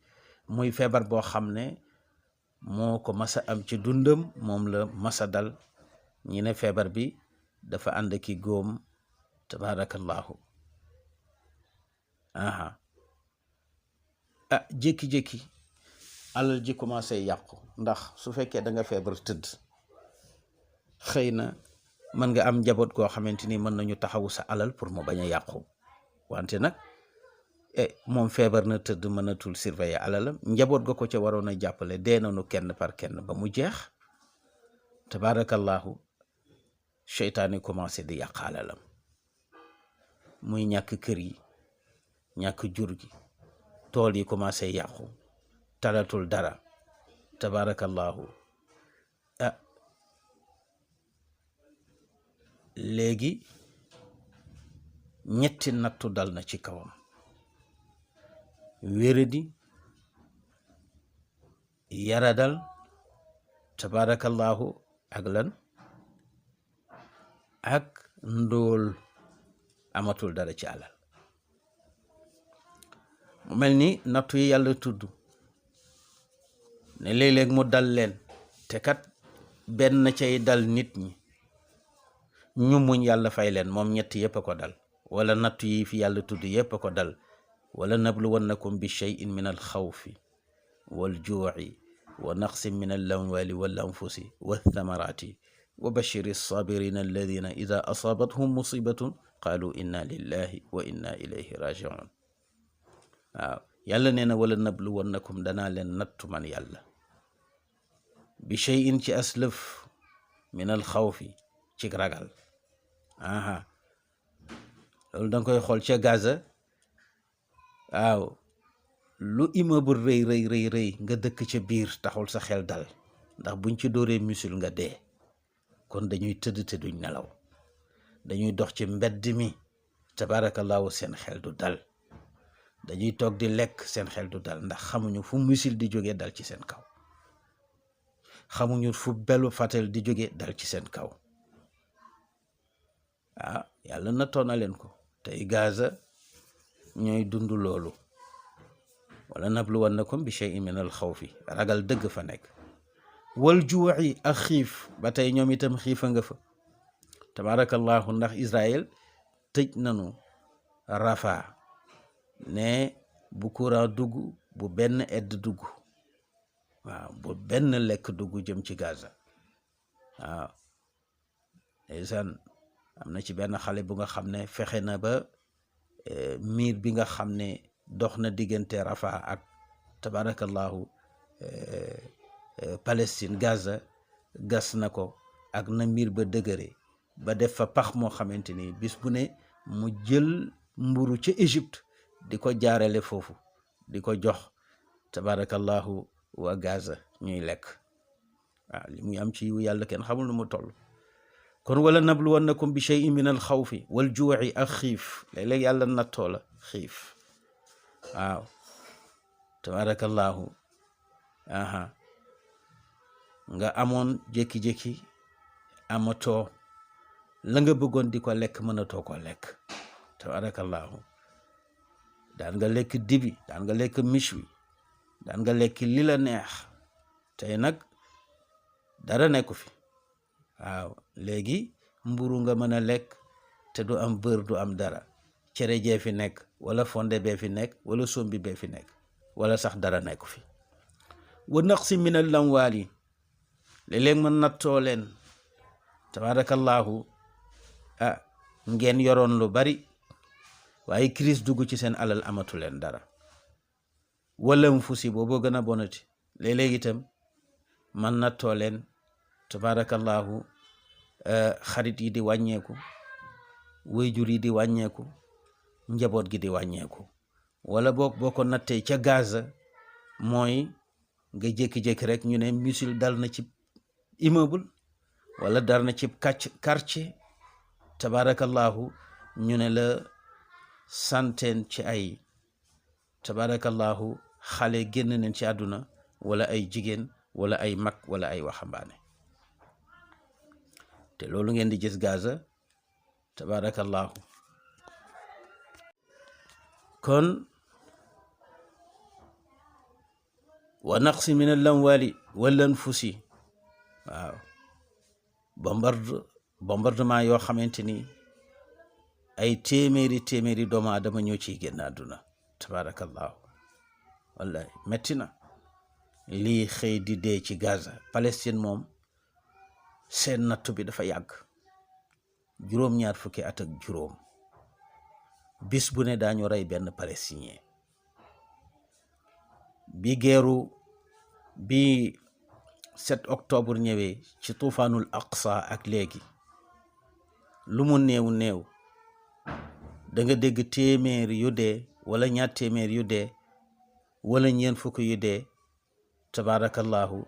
muy feebar boo xam ne moo ko masa am ci dundam moom la masa dal ñi ne feebar bi dafa ànd ki góom tabarakallahu jékki-jékki alal ji commencé yàqu ndax su fekkee da nga feebar tëdd xëy na mën nga am njaboot goo xamante ni mën nañu taxawu sa alal pour mu bañ a yàqu wante nag moom feebar na tëdd mënatul surveiller alalam njaboot ga ko ca waroon a jàppale dee nañu kenn par kenn ba mu jeex tabarakallahu seytaane commencé di yàq alalam muy ñàkk kër yi ñàkk jur gi tool yi commencé yàqu talatul dara tabarakallahu léegi ñetti nattu dal na ci kawam wéradi yaradal tabarakallahu ak lan ak ndóol amatul dara ci alal mu mel ni nattu yi yàlla tudd ne léeg-léeg mu dal leen te kat benn cay dal nit ñi ñu muñ yàlla fay leen moom ñett yépp a ko dal wala nattu yi fi yàlla tudd yépp a ko dal wala nabluwannakum bi shay'in min al xawfi wal juu'i wa naqsin min al amwali wal anfusi wa thamarati wa bashiri sabirina alladina ida asabathum musibatun qalu inna lillahi wa inna ilayhi rajiun waaw yàlla nee na wala nabluwannakum danaa leen nattu man yàlla bi shay'in ci aslëf min al xawfi ci ragal loolu danga koy xool ca Gaza waaw lu immeuble rëy nga dëkk ca biir taxul sa xel dal ndax buñ ci dóoree missile nga dee kon dañuy tëdd te duñ nelaw dañuy dox ci mbedd mi tabarakallahu seen xel du dal dañuy toog di lekk seen xel du dal ndax xamuñu fu missile di jógee dal ci seen kaw xamuñu fu belu fatel di jógee dal ci seen kaw yàlla nattoon na leen ko tey Gaza ñooy dund loolu wala nabluwannakum bi shay'in min al xawfi ragal dëgg fa nekk wal juu'i ak xiif ba tey ñoom itam xiifa nga fa tabarakallahu ndax Israël tëj nanu Rafa ne bu courant dugg bu benn aide dugg waaw bu benn lekk dugg jëm ci Gaza waaw ndeysaan am na ci benn xale bu nga xam ne fexe na ba miir bi nga xam ne dox na diggante Rafa ak tabarakallahu Palestine, Gaza, gas na ko ak na mbir ba dëgëre ba def fa pax moo xamante ni bis bu ne mu jël mburu ca Égypte di ko jaarale foofu di ko jox tabarakallahu waa Gaza ñuy lekk. waaw li muy am ci yiw yàlla kenn xamul nu mu toll. kon wala nabluwannakum bi shay'in min al xawfi wal juu'i ak xiif, léeg-léeg yàlla nattoo la xiif. waaw tabarakallahu aha nga amoon jékki-jékki amatoo la nga bëggoon di ko lekk mënatoo ko lekk tabarakallahu. daan nga lekk dibi, daan nga lekk miche wi, daan nga lekk li la neex. tey nag dara nekku fi. waaw léegi mburu nga mën a lekk te du am beurre du am dara. cere jee fi nekk wala fonde bee fi nekk wala sombi bee fi nekk wala sax dara nekku fi. wa naqsi min al amwaali, léeg-léeg ma nattoo leen tabarakallahu ngeen yoroon lu bari waaye crise dugg ci seen alal amatu leen dara. wala mu fusi booboo gën a bonati, léeg-léeg itam man nattoo leen tabarakallahu xarit yi di wàññeeku, wayjur yi di wàññeeku, njaboot gi di wàññeeku. wala boo ko nattee ca Gaza mooy nga jékki-jékki rek ñu ne missile dal na ci immeuble wala dal na ci quartier tabarakallahu ñu ne la centaine ci ay tabarakallahu xale génn nañ ci àdduna wala ay jigéen wala ay mag wala ay waxambaane. te loolu ngeen di gis Gaza tabarakallahu. kon wa naqsi min al amwali wal anfusi, waaw bombardement yoo xamante ni ay téeméeri doomu aadama ñoo ciy génn àdduna tabarakallahu. wallahi metti na lii xëy di dee ci Gaza. Palestine moom seen nattu bi dafa yàgg, juróom-ñaar fukki at ak juróom. bis bu ne daañu rey benn palestinien. bi 7 octobre ñëwee ci tuufaanul aqsa ak léegi lu mu néew da nga dégg téeméer yu dee wala ñaar téeméer yu dee wala ñeen fukk yu dee tabarakallahu.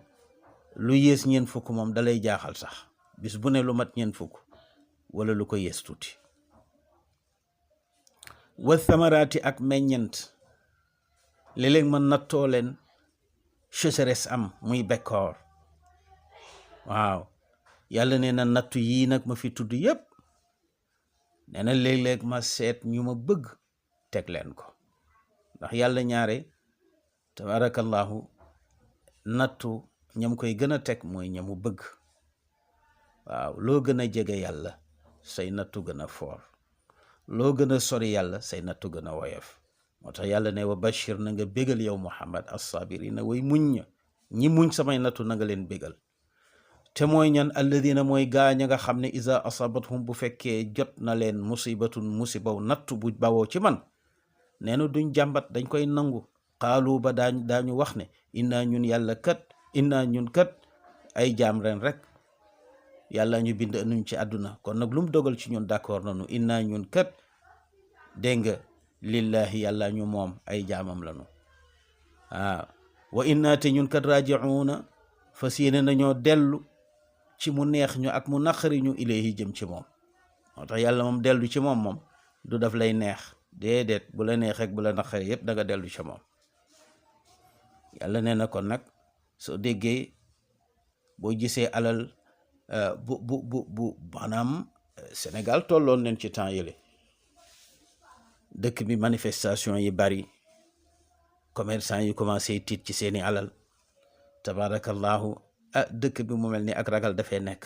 lu yées ñeen fukk moom dalay jaaxal sax, bis bu ne lu mat ñeen fukk wala lu ko yées tuuti. wa thamaraati ak meññent, léeg-léeg man nattoo leen sécheresse am muy bekkoor. waaw yàlla nee na nattu yii nag ma fi tudd yépp nee na léeg-léeg ma seet ñu ma bëgg teg leen ko, ndax yàlla ñaare tabarakallahu nattu ñam koy gën a teg mooy ñamu bëgg. waaw loo gën a jege yàlla say nattu gën a foor, loo gën a sori yàlla say nattu gën a woyof. moo tax yàlla ne wa bashir, na nga bégal yow Muhammad as-sabirina way muñ ñi muñ samay nattu na nga leen bégal. te mooy ñan? alladina mooy gaañ a nga xam ne iza asabathum bu fekkee jot na leen musibatun musibaw nattu bu bawoo ci man, nee na duñ jàmbat, dañ koy nangu. xaalu ba daañu wax ne inna ñun kat ay jaam ren rek, yàlla ñu bind nuñ ci àdduna, kon nag lu mu dogal ci ñun d'accord nañu. inna ñun kat dégg nga lillahi, yàlla ñu moom ay jaamam lañu. wa inna te ñun kat raji'una, fas yéene nañoo dellu ci mu neex ñu ak mu naqari ñu ilayhi jëm ci moom. moo tax yàlla moom dellu ci moom du daf lay neex, déedéet, bu la neex rek bu la naqari yépp da nga dellu ci moom. yàlla nee na kon nag soo déggee boo gisee alal bu maanaam Sénégal tolloon nañ ci temps yële, dëkk bi manifestation yi bari, commerçant yi commencé tiit ci seeni alal tabarakallahu. dëkk bi mu mel ni ak ragal dafay nekk.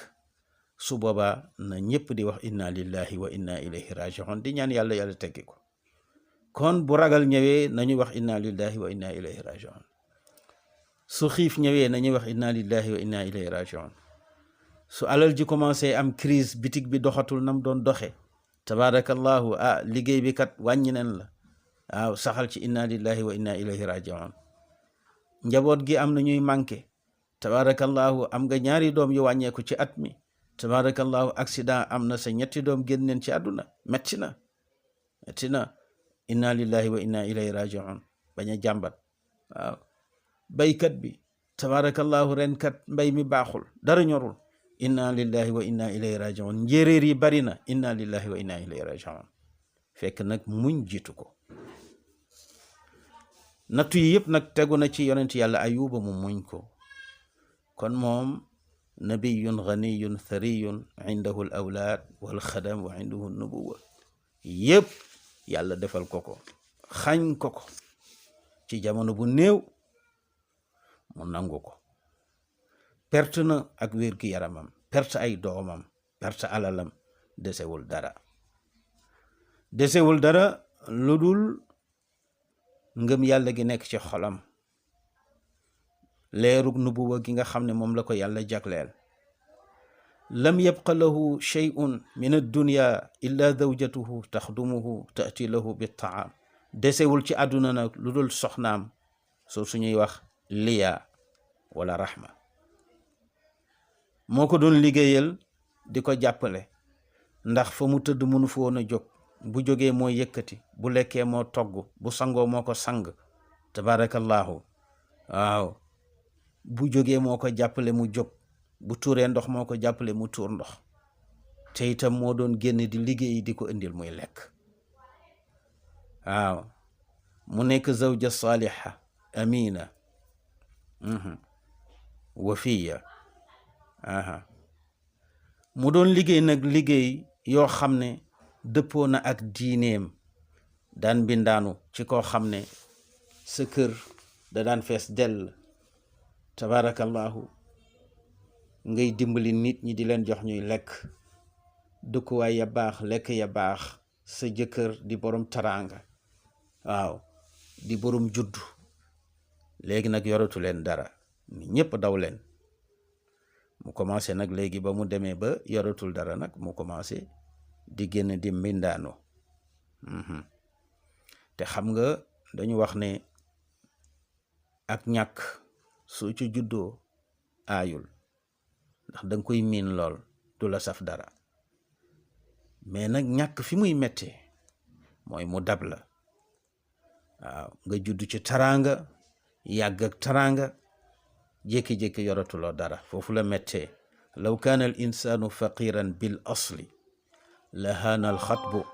su boobaa na ñëpp di wax inna lillahi wa inna ilayhi raji'un, di ñaan yàlla teggi ko. kon bu ragal ñëwee nañu wax inna lillahi wa inna ilayhi raji'un. su xiif ñëwee nañu wax inna lillahi wa inna ilayhi raji'un. su alal ji commencé am crise, bitig bi doxatul nam doon doxe tabarakallahu, liggéey bi kat wàññi nen la, waaw saxal ci inna lillahi wa inna ilayhi rajiun. njaboot gi am na ñuy manqué, tabarakallahu am nga ñaari doom yu wàññeeku ci at mi, tabarakallahu accident am na sa ñetti doom génn neen ci àdduna, metti na inna lillahi wa inna ilayhi rajiun. bañ a jàmbat. waaw baykat bi tabarakallahu ren kat mbay mi baaxul, dara ñorul, inna lillahi wa inna ilayhi rajiun. njéeréer yi bari na, inna lillahi wa inna ilayhi rajiun. fekk nag muñ jiitu ko. nattu yi yëpp nag tegu na ci yonent yàlla ayuba mu muñ ko. kon moom nabiyun ganiyun thariyun indahu al awlaad wal xadam wa indahu nubuwa yëpp yàlla defal ko ko, xañ ko ko ci jamono bu néew, mu nangu ko. perte na ak wér-gi yaramam, perte ay doomam, perte alalam, desewul dara lu dul ngëm yàlla gi nekk ci xolam, leerug nubuwa gi nga xam ne moom la ko yàlla jagleel. lam yabqa lahu shay'un min ad-dunya illa zawjatuhu taxdumuhu taati lahu bit-taam. desewul ci àdduna nag lu dul soxnaam soo suñuy wax liya wala rahma, moo ko doon liggéeyal di ko jàppale, ndax fa mu tëdd mënu fa woon a jóg. bu jógee moo yëkkati, bu lekkee moo togg, bu sangoo moo ko sang, tabarakallahu. waaw bu jógee moo ko jàppale mu jóg, bu tuuree ndox moo ko jàppale mu tuur ndox, te itam moo doon génn di liggéey di ko indil muy lekk. waaw mu nekk zawja saaliha amina wafiya. mu doon liggéey nag liggéey yoo xam ne dëppoo na ak diineem. daan bindaanu ci koo xam ne sa kër da daan fees dell, tabarakallahu, ngay dimbali nit ñi di leen jox ñuy lekk, dëkkuwaay ya baax, lekk ya baax, sa jëkkër di borom taraanga, waaw di borom juddu. léegi nag yoratu leen dara, nit ñëpp daw leen. mu commencé nag léegi ba mu demee ba yoratul dara nag mu commencé di génn di mbindaano. te xam nga dañu wax ne ak ñàkk su ci juddoo aayul, ndax danga koy miin lool, du la saf dara. mais nag ñàkk fi muy mettee mooy mu dab la. waaw nga judd ci taraanga, yàgg ak taraanga, jékki-jékki yoratuloo dara, foofu la mettee. law kaana al insaanu faqiran bil asli la haana al xatbu.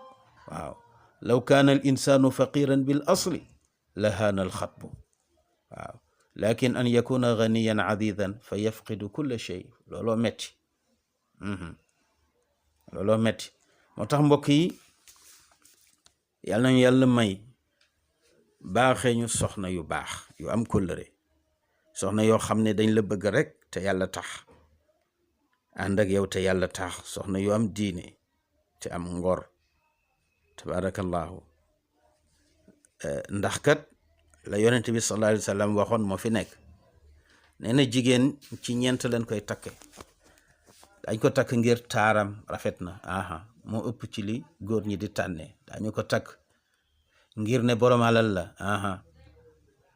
waaw law kaana al insaanu faqiran bil asli la haana al xatbu. waaw lakin an yakuna ganiyan adidan fa yafqidu kulla shay. looloo metti. looloo metti. moo tax mbokk yi, yàlla nañu yàlla may baaxee ñu soxna yu baax yu am kóllëre, soxna yoo xam ne dañ la bëgg rek te yàlla tax, ànd ak yow te yàlla tax, soxna yu am diine te am ngor, tabarakallahu. ndax kat la yonent bi sallallahu alayhi wa sallam waxoon moo fi nekk. nee na jigéen ci ñeent leen koy takke. dañ ko takk ngir taaram rafet na, moo ëpp ci li góor ñi di tànnee. dañu ko takk ngir ne borom alal la,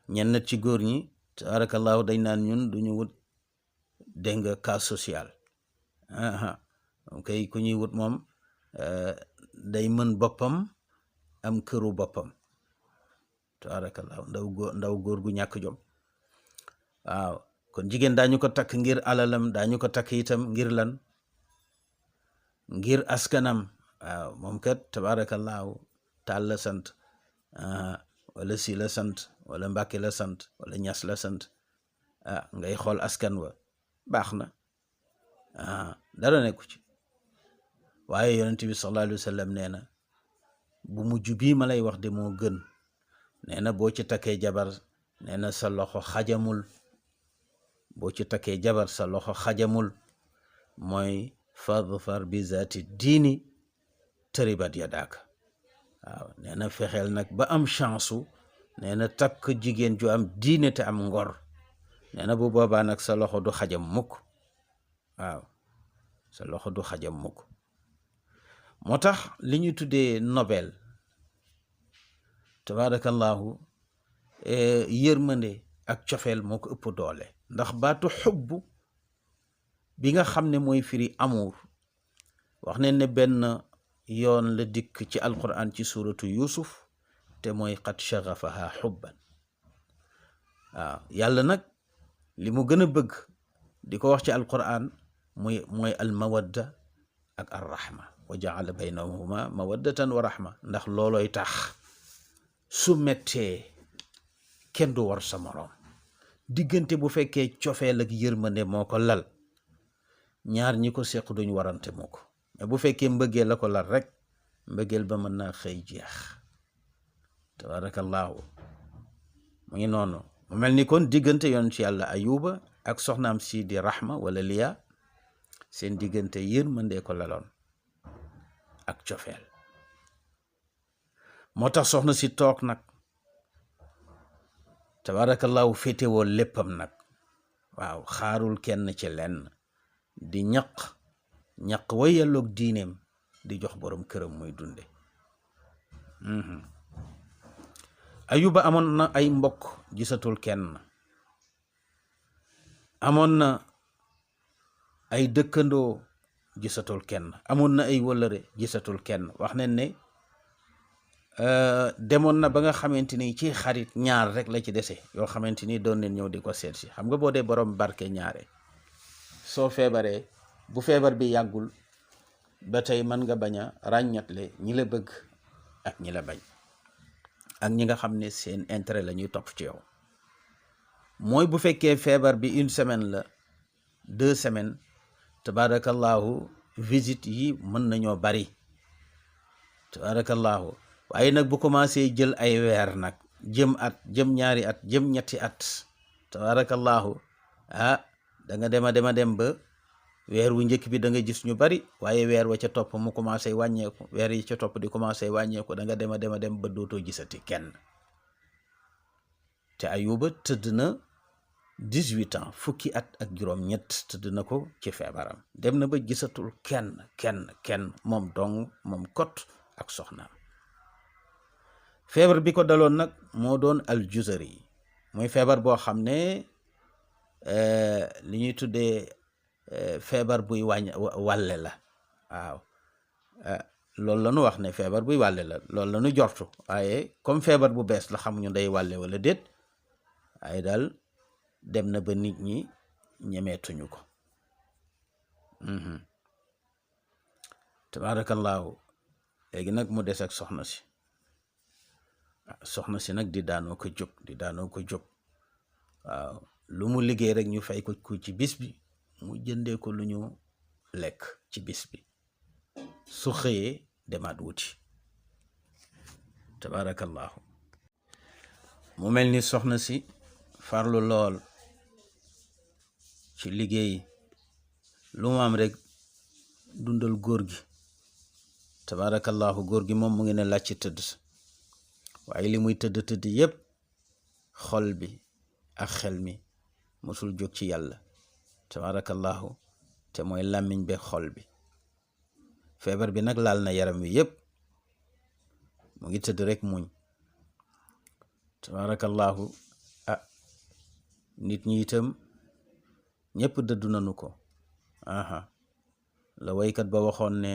ñenn ci góor ñi tabarakallahu dañ naan ñun duñu wut, dégg nga, cas social. kay ku ñuy wut moom day mën boppam, am këru boppam, tabarakallahu. ndaw góor gu ñàkk jom. waaw kon jigéen daañu ko takk ngir alalam, daañu ko takk itam ngir lan? ngir askanam. waaw moom kat tabarakallahu Taal la sant, wala Si la sant, wala Mbàkke la sant, wala Ñas la sant. ngay xool askan wa, baax na, dara nekku ci. waaye yonent bi sallallahu alayhi wa sallam nee na bu mujj bii ma lay wax de moo gën. nee na boo ci takkee jabar, nee na sa loxo xajamul. boo ci takkee jabar sa loxo xajamul, mooy fadfar bi zaati diini taribat yadaaka. waaw nee na fexeel nag ba am chance u, nee na takk jigéen ju am diine te am ngor. nee na bu boobaa nag sa loxo du xajam mukk. waaw sa loxo du xajam mukk. moo tax li ñu tuddee Nobel, tabarakallahu yërmande ak cofeel moo ko ëpp doole ndax baatu xubbu bi nga xam ne mooy firi amour wax ne benn yoon la dikk ci alquran ci suratu yusuf te mooy qad shagafaha xubban waaw yàlla nag li mu gën a bëgg di ko wax ci alquran mooy al mawadda ak ar rahma wa jaala baynahuma mawaddatan wa rahma ndax loolooy tax su mettee kenn du war sa moroom diggante bu fekkee cofeel ak yërmande moo ko lal ñaar ñi ko seq duñ warante moo ko mais bu fekkee mbëggeel la ko lal rek mbëggeel ba mën naa xëy jeex tabarakallahu mu ngi noonu mu mel ni kon diggante yoon ci yàlla ayuba ak soxnaam si di rahma wala liya seen diggante yërmande ko laloon ak cofeel moo tax soxna si toog nag tabarakallahu féetewoo léppam nag waaw xaarul kenn ci lenn di ñaq wa yelloog diineem di jox borom këram muy dunde ayuba amoon na ay mbokk gisatul kenn amoon na ay dëkkandoo gisatul kenn amoon na ay wëllëre gisatul kenn wax nañ ne demoon na ba nga xamante ni ci xarit ñaar rek la ci dese yoo xamante ni doon neen ñëw di ko seet si xam nga boo dee borom barke ñaare soo feebaree bu feebar bi yàggul ba tey mën nga bañ a ràññatle ñi la bëgg ak ñi la bañ ak ñi nga xam ne seen intérêt la ñuy topp ci yow mooy bu fekkee feebar bi 1 semaine la 2 semaines tabarakallahu visite yi mën nañoo bari tabarakallahu waaye nag bu commencé jël ay weer nag jëm at jëm ñaari at jëm ñetti at tabarakallahu da nga dem ba weer wu njëkk bi da nga gis ñu bari waaye weer wa ca topp mu commencé wàññeeku weer yi ca topp di commencé wàññeeku da nga dem ba dootoo gisati kenn te ayuba tëdd na 18 ans fukki at ak juróom-ñett tëdd na ko ci feebaram dem na ba gisatul kenn moom dong moom kot ak soxnaam feebar bi ko daloon nag moo doon aljuzari muy feebar boo xam ne li ñuy tuddee feebar buy wàlle la waaw loolu la ñu wax ne feebar buy wàlle la loolu la ñu jortu waaye comme feebar bu bees la xamuñu day wàlle wala déet waaye daal dem na ba nit ñi ñemeetuñu ko tabarakallahu léegi nag mu des ak soxna si nag di daanoo ko jóg waaw lu mu liggéey rek ñu fay ko ci bis bi mu jëndee ko lu ñu lekk ci bis bi su xëyee demaat wuti tabarakallahu mu mel ni soxna si farlu lool ci liggéey lu mu am rek dundal góor gi tabarakallahu góor gi moom mu ngi ne làcc tëdd waaye li muy tëdd yépp xol bi ak xel mi mosul jóg ci yàlla tabarakallahu te mooy làmmiñ be xol bi feebar bi nag laal na yaram wi yépp mu ngi tëdd rek muñ tabarakallahu nit ñi itam ñépp dëddu nañu ko la waykat ba waxoon ne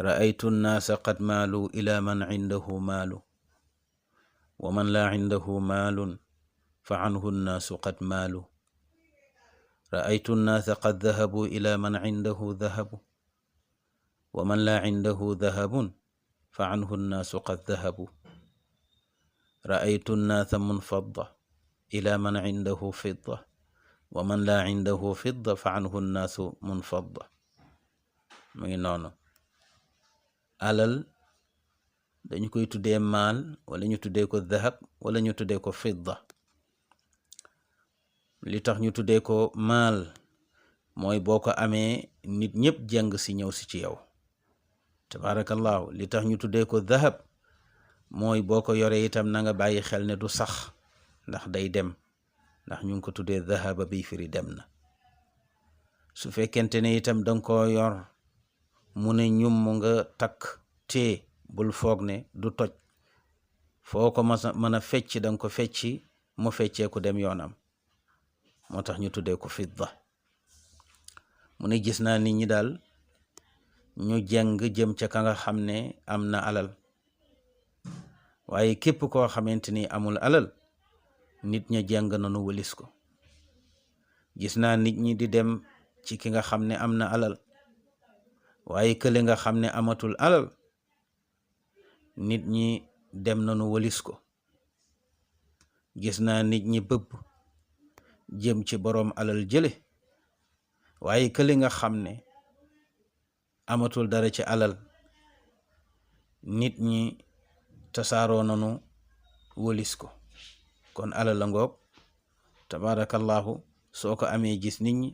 ra'aytu nnaasa qad maalu ila man indahu maalu wa man laa indahu maalun fa anhu nnaasu qad maalu ra'aytu nnaasa qad dahabu ila man indahu dahabu wa man laa indahu dahabun fa anhu nnaasu qad dahabu ra'aytu nnaasa munfadda ila man indahu fidda wa man laa indahu fidda fa anhu nnaasu munfadda mu ngi noonu alal dañu koy tuddee maal wala ñu tuddee ko dahab wala ñu tuddee ko fidda li tax ñu tuddee ko maal mooy boo ko amee nit ñëpp jàng si ñëw si ci yow tabarakallahu li tax ñu tuddee ko dahab mooy boo ko yoree itam na nga bàyyi xel ne du sax ndax day dem ndax ñu ngi ko tuddee dahaba bi firi dem na su fekkente ne itam danga ko yor mu ne ñum mu nga takk te bul foog ne du toj foo ko mën a fecc danga ko fecci mu feccee ku dem yoonam, moo tax ñu tuddee ko fidda. mu ne gis naa nit ñi daal ñu jeng jëm ca ka nga xam ne am na alal, waaye képp koo xamante ni amul alal nit ña jeng nanu wëlis ko. gis naa nit ñi di dem ci ki nga xam ne am na alal, waaye kële nga xam ne amatul alal nit ñi dem nanu wëlis ko. gis naa nit ñi bëbb jëm ci boroom alal jële, waaye kële nga xam ne amatul dara ci alal nit ñi tasaaroo nanu wëlis ko. kon alal la ngoog tabarakallahu, soo ko amee gis nit ñi,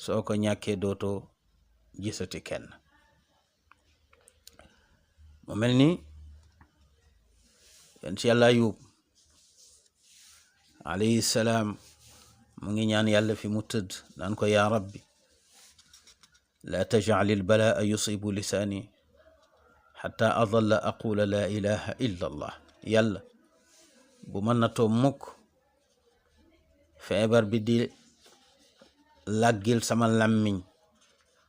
soo ko ñàkkee dootoo gisati kenn. mu mel ni yonent Yàlla Ayub alayhi salaam mu ngi ñaan yàlla fi mu tëdd naan ko yaa rabbi laa tajcal ilbalaa yusibu lisaani xata adalla aqula laa ilaha illa allah. yàlla bu ma natoo mukk feebar bi di làggil sama làmmiñ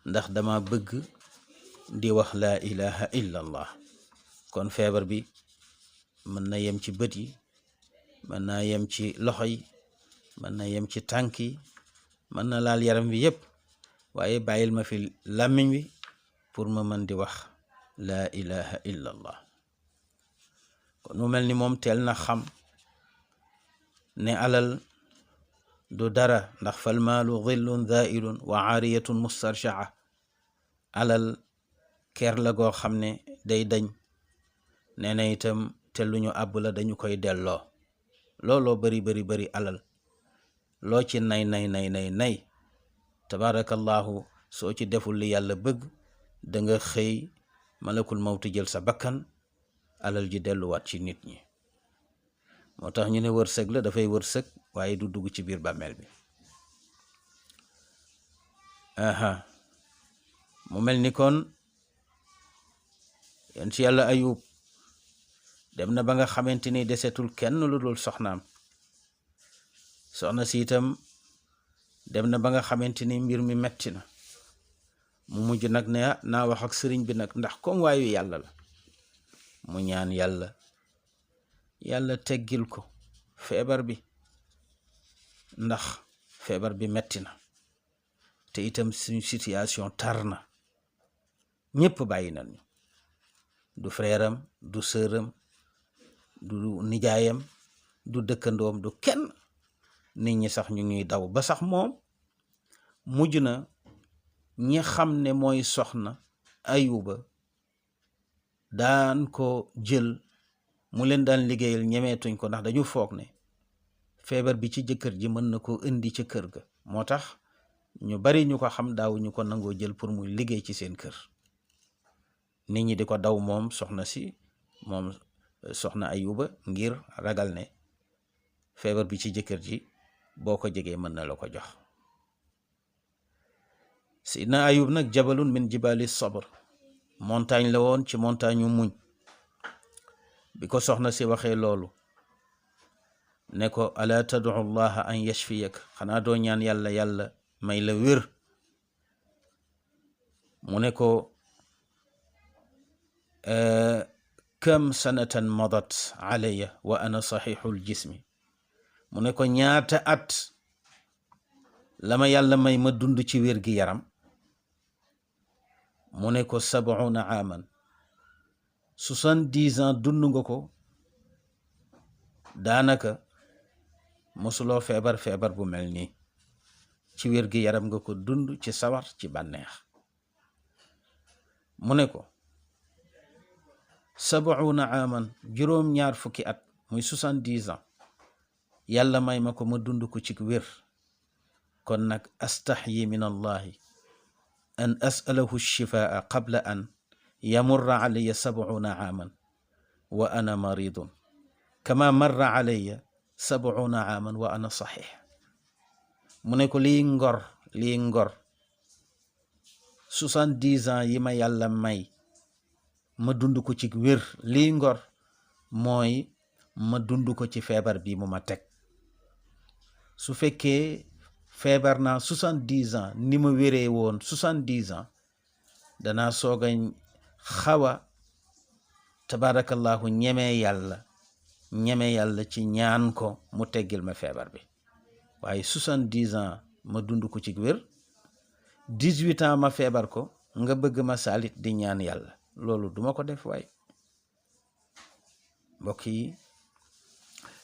ndax dama bëgg di wax laa ilaha illa allah. kon feebar bi mën na yem ci bët yi, mën na yem ci loxo yi, mën na yem ci tànk yi, mën na laal yaram wi yépp, waaye bàyyil ma fi làmmiñ wi pour ma mën di wax laa ilaha illa allah. kon mu mel ni moom teel na xam ne alal du dara, ndax fal maalu dhillun dhaa'ilun wa aariyatun mustarshaa. alal ker la goo xam ne day dañ, nee na itam te lu ñu àbb la dañu koy delloo. looloo bari alal loo ci nay tabarakallahu, soo ci deful li yàlla bëgg da nga xëy malakul mawti jël sa bakkan, alal ji delluwaat ci nit ñi. moo tax ñu ne wërsëg la, dafay wërsëg waaye du dugg ci biir bàmmeel bi. mu mel ni kon yonent Yàlla Ayub dem na ba nga xamante ni desetul kenn lu dul soxnaam. soxna si itam dem na ba nga xamante ni mbir mi metti na, mu mujj nag ne naa wax ak sëriñ bi nag, ndax comme waayu yàlla la. mu ñaan yàlla teggil ko feebar bi, ndax feebar bi metti na te itam suñu situation tar na, ñépp bàyyi nañu, du frèram, du sëram, du nijaayam, du dëkkandoom, du kenn. nit ñi sax ñu ñuy daw ba sax moom mujj na ñi xam ne mooy soxna Ayuba daan ko jël mu leen daan liggéeyal ñemeetuñ ko, ndax dañu foog ne feebar bi ci jëkkër ji mën na ko indi ca kër ga. moo tax ñu bari ñu ko xam daawuñu ko nangoo jël pour muy liggéey ci seen kër. nit ñi di ko daw moom soxna Ayuba ngir ragal ne feebar bi ci jëkkër ji boo ko jegee mën na la ko jox. Sidna Ayub nag jabalun min jibali sabr, montagne la woon ci montagne yu muñ. bi ko soxna si waxee loolu ne ko ala tad'u allaha an yashfiyak, xanaa doo ñaan yàlla may la wér. mu ne ko kam sanatan madat alayya wa ana saxiixul jismi. mu ne ko ñaata at la ma yàlla may ma dund ci wér gi yaram. mu ne ko 70 aaman, 70 ans dund nga ko, daanaka mosuloo feebar bu mel nii. ci wér gi yaram nga ko dund, ci sawar, ci bànneex. mu ne ko 70 aaman, juróom-ñaar fukki at, muy 70 ans yàlla may ma ko ma dund ko ci wér. kon nag astaxyi min allahi an as'alahu shifaa qabla an yamurra alayya 70 aaman wa ana maridun kama marra alayya 70 aaman wa ana saxiix. mu ne ko lii ngor 70 ans yi ma yàlla may ma dund ko ci wér, lii ngor mooy ma dund ko ci feebar bi mu ma teg su fekkee feebar naa 70 ans ni ma wéree woon 70 ans danaa soog a xawa tabarakallahu ñeme yàlla ci ñaan ko mu teggil ma feebar bi waaye 70 ans ma dund ko ci wér 18 ans ma feebar ko nga bëgg ma saalit di ñaan yàlla loolu duma ko def waay mbokk yi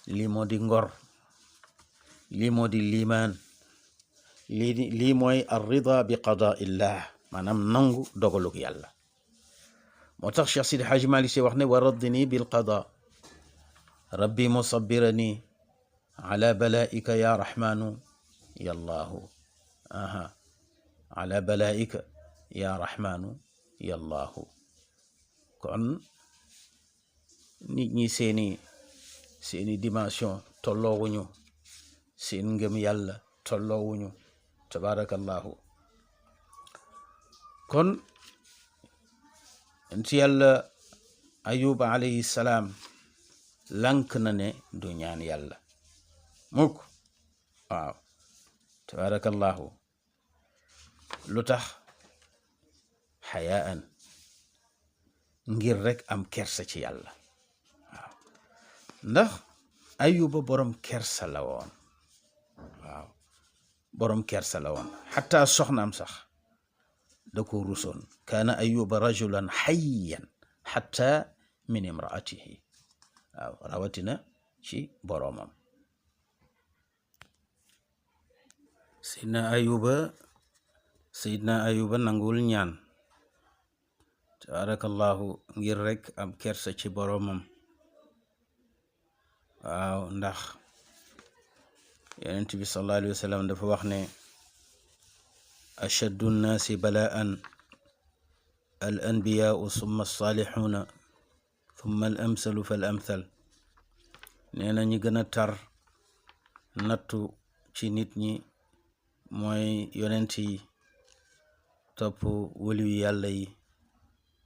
lii moo di ngor lii moo di liimaan lii mooy ar-rida bi qadaa illah maanaam nangu dogaluk yàlla moo tax Cheikh Sidi Haaji Malik Si wax ne wa raddini bil qadaa rabbi musabbirani ala balaika ya rahmanu ya allahu ala balaika ya rahmanu ya allahu kon nit ñi seeni dimension tolloowuñu seen ngëm yàlla tolloowuñu tabarakallahu kon enti yàlla ayuba alayhi salaam lànk na ne du ñaan yàlla mukk waaw tabarakallahu lu tax xayaan ngir rek am kersa ci yàlla waaw ndax ayuba borom kersa la woon waaw borom kersa la woon xataa soxnaam sax da ko rusoon kaana ayuba rajulan xayyan xataa min imraatihi waaw rawatina ci boromam Seydina Ayuba nangul ñaan tabarakallahu ngir rek am kersa ci boromam waaw ndax yonent bi sallallahu alayhi wa sallam dafa wax ne ashaddu nnaasi balaan al anbiyaau summa alsaalixuuna summa al amsalu fal amsal nee na ñi gën a tar nattu ci nit ñi mooy yonent yi topp waliyu yàlla yi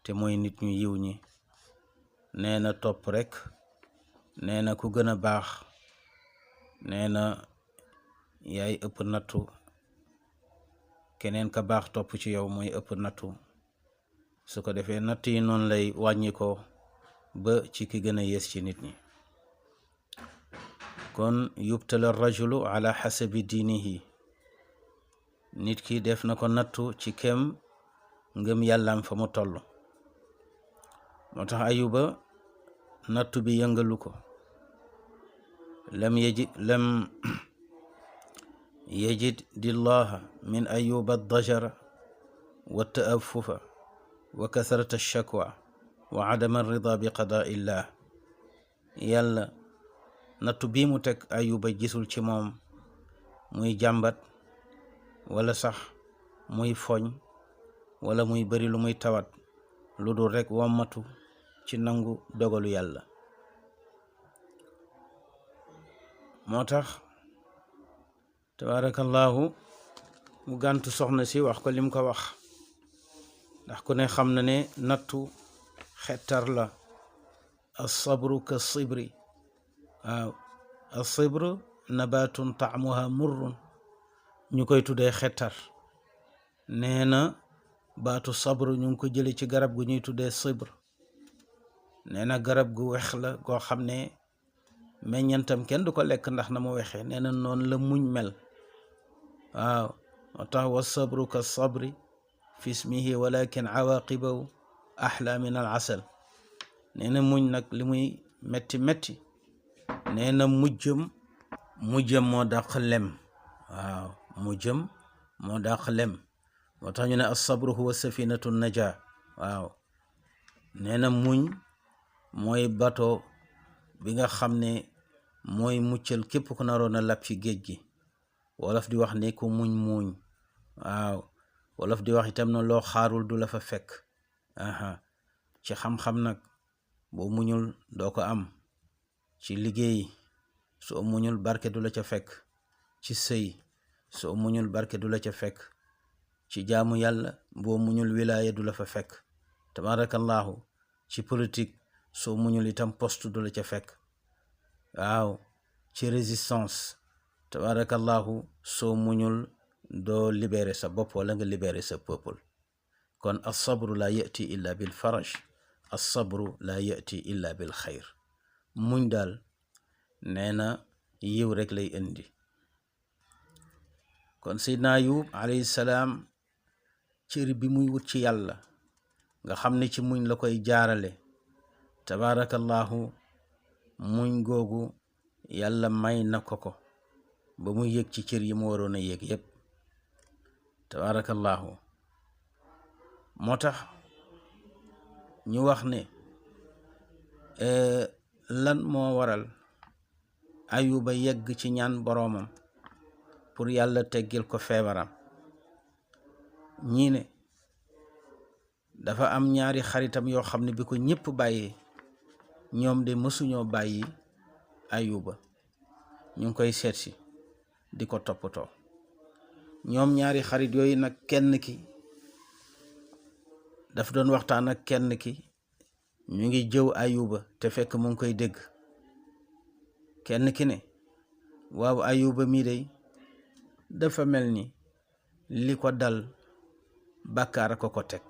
te mooy nit ñu yiw ñi nee na topp rek nee na ku gën a baax nee na yaay ëpp nattu keneen ka baax topp ci yow mooy ëpp nattu su ko defee natt yi noonu lay wàññi ko ba ci ki gën a yées ci nit ñi kon yubtala rajulu ala xasabi diinihi nit ki def na ko nattu ci kem ngëm yàllaam fa mu toll moo tax ayuba nattu bi yëngalu ko lam yajid dillaha min ayuba dajara wa taafufa wa kasrata alshakwa wa adama alrida bi qadaa illah yàlla nattu bii mu teg ayuba gisul ci moom muy jàmbat wala sax muy foñ wala muy bari lu muy tawat lu dul rek wommatu ci nangu dogalu yàlla moo tax tabarakallahu mu gàntu soxna si wax ko lim ko wax ndax ku ne xam na ne nattu xettar la as-sabru ka sibri waaw as-sibru nabatun taamuha murrun ñu koy tuddee xettar nee na baatu sabru ñu ngi ko jële ci garab gu ñuy tuddee sibr nee na garab gu wex la goo xam ne meññantam kenn du ko lekk ndax na mu wexee nee na noonu la muñ mel waaw moo tax wa sabru ka sabri fi ismihi walakin awaqibahu ahla min al asal nee na muñ nag li muy metti metti nee na mujjëm moo dàq lem waaw mujjëm moo dàq lem moo tax ñu ne as-sabru huwa safinatu naja waaw nee na muñ mooy bato bi nga xam ne mooy muccal képp ku naroon a lab ci géej gi wolof di wax ne ku muñ waaw wolof di wax itam na loo xaarul du la fa fekk ci xam-xam nag boo muñul doo ko am ci liggéey soo muñul barke du la ca fekk ci sëy soo muñul barke du la ca fekk ci jaamu yàlla boo muñul wilaaya du la fa fekk tabarakallahu ci politique soo muñul itam poste du la ca fekk waaw ci résistance tabarakallahu soo muñul doo libérer sa bopp wala nga libérer sa peuple kon as-sabru la yati illa bil faraj as-sabru la yati illa bil xayr muñ daal nee na yiw rek lay indi kon Seydina Ayub alayhi salaam cër bi muy wut ci yàlla nga xam ne ci muñ la koy jaarale tabarakallahu muñ googu yàlla may na ko ba mu yëg ci cër yi mu waroon a yëg yépp tabarakallahu moo tax ñu wax ne lan moo waral Ayuba yegg ci ñaan boroomam pour yàlla teggil ko feebaram ñii ne dafa am ñaari xaritam yoo xam ne bi ko ñépp bàyyee ñoom de mësuñoo bàyyi Ayuba ñu ngi koy seetsi di ko toppatoo ñoom ñaari xarit yooyu nag kenn ki daf doon waxtaan ak kenn ki ñu ngi jëw Ayuba te fekk mu ngi koy dégg kenn ki ne waaw Ayuba mii day dafa mel ni li ko dal bàkkaar ko ko teg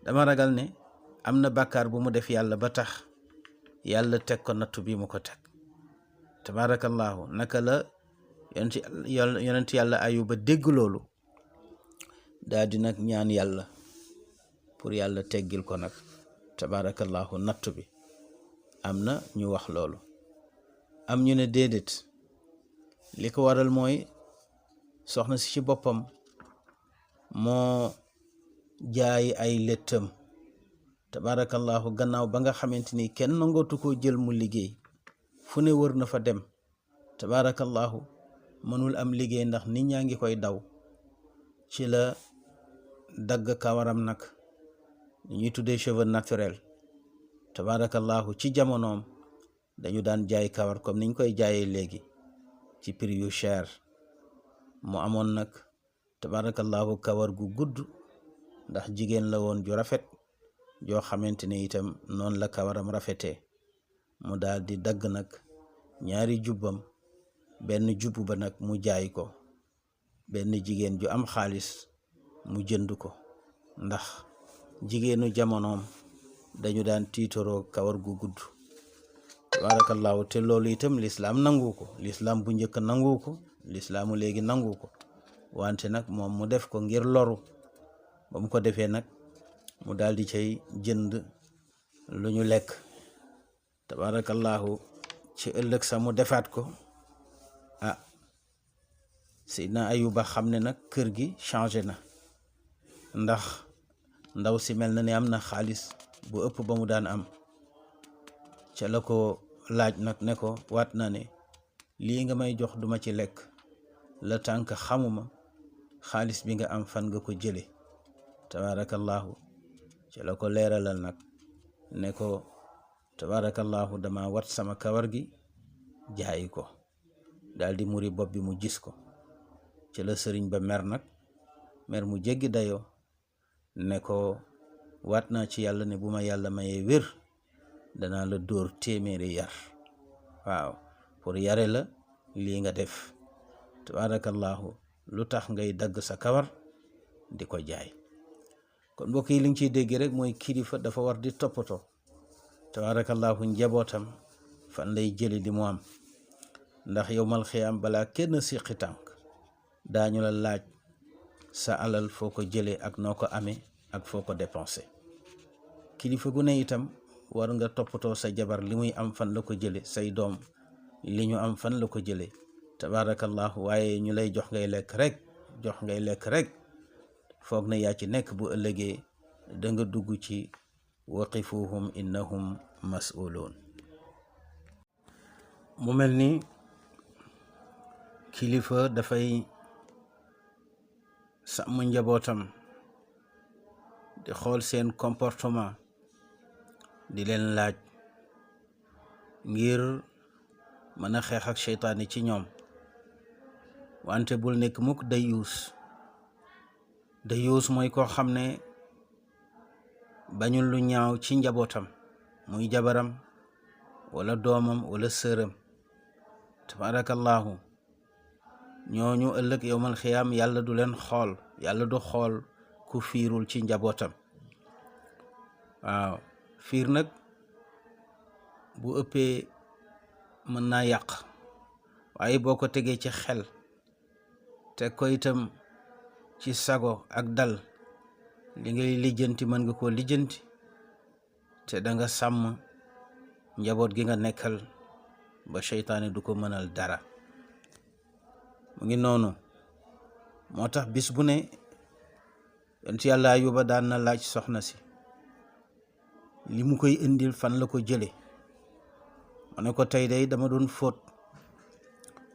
dama ragal ne am na bàkkaar bu mu def yàlla ba tax yàlla teg ko nattu bi mu ko teg tabarakallahu naka la yonent yàlla Ayuba dégg loolu daal di nag ñaan yàlla pour yàlla teggil ko nag tabarakallahu nattu bi am na ñu wax loolu am ñu ne déedéet li ko waral mooy soxna si ci boppam moo jaay ay léttam tabarakallahu gannaaw ba nga xamante ni kenn nangootu koo jël mu liggéey fu ne wër na fa dem tabarakallahu mënul am liggéey ndax nit ñaa ngi koy daw ci la dagg kawaram nag ñuy tuddee cheveux naturel tabarakallahu ci jamonoom dañu daan jaay kawar comme niñ koy jaayee léegi ci prix yu cher mu amoon nag tabarakallahu kawar gu gudd ndax jigéen la woon ju rafet joo xamante ne itam noonu la kawaram rafetee mu daal di dagg nag ñaari jubbam benn jubbu ba nag mu jaay ko benn jigéen ju am xaalis mu jënd ko ndax jigéenu jamonoom dañu daan tiitoroo kawar gu gudd tabarakallahu te loolu itam lislaam nangu ko lislaam bu njëkk nangu ko lislaamu léegi nangu ko wante nag moom mu def ko ngir loru ba mu ko defee nag mu daal di cay jënd lu ñu lekk tabarakallahu ci ëllëg sa mu defaat ko Seydina Ayuba xam ne nag kër gi changé na ndax ndaw si mel na ne am na xaalis bu ëpp ba mu daan am ca la ko laaj nag ne ko waat na ne lii nga may jox duma ci lekk la tànk xamuma xaalis bi nga am fan nga ko jële tabarakallahu ca la ko leeralal nag ne ko tabarakallahu dama wat sama kawar gi jaayi ko daal di muri bopp bi mu gis ko ca la sëriñ ba mer nag mer mu jéggi dayoo ne ko waat naa ci yàlla ne bu ma yàlla mayee wér danaa la dóor téeméeri yar waaw pour yare la lii nga def tabarakallahu lu tax ngay dagg sa kawar di ko jaay kon mbokk yi li nga ciy dégg rek mooy kilifa dafa war di toppatoo tabarakallahu njabootam fan lay jëli di mu am ndax yowmal xiyaam balaa kenn siqi tànk daañu la laaj sa alal foo ko jëlee ak noo ko amee ak foo ko dépensé kilifa gu ne itam war nga toppatoo sa jabar li muy am fan la ko jële say doom li ñu am fan la ko jële tabarakallahu waaye ñu lay jox ngay lekk rek foog na yaa ci nekk bu ëllëgee da nga dugg ci waqifuhum innahum mas'uluun mu mel ni kilifa dafay sàmm njabootam di xool seen comportement di leen laaj ngir mën a xeex ak seytaane ci ñoom wante bul nekk mukk dayuus mooy koo xam ne bañul lu ñaaw ci njabootam muy jabaram wala doomam wala sëram tabarakallahu ñooñu ëllëg yowmal xiyaam yàlla du leen xool, yàlla du xool ku fiirul ci njabootam. waaw fiir nag bu ëppee mën naa yàq, waaye boo ko tegee ci xel teg ko itam ci sago ak dal, li ngay lijjanti mën nga koo lijjanti te da nga sàmm njaboot gi nga nekkal ba seytaane du ko mënal dara. mu ngi noonu, moo tax bis bu ne yonent yàlla Ayuba daan na laaj soxna si li mu koy indil fan la ko jële. mu ne ko tey day dama doon fóot,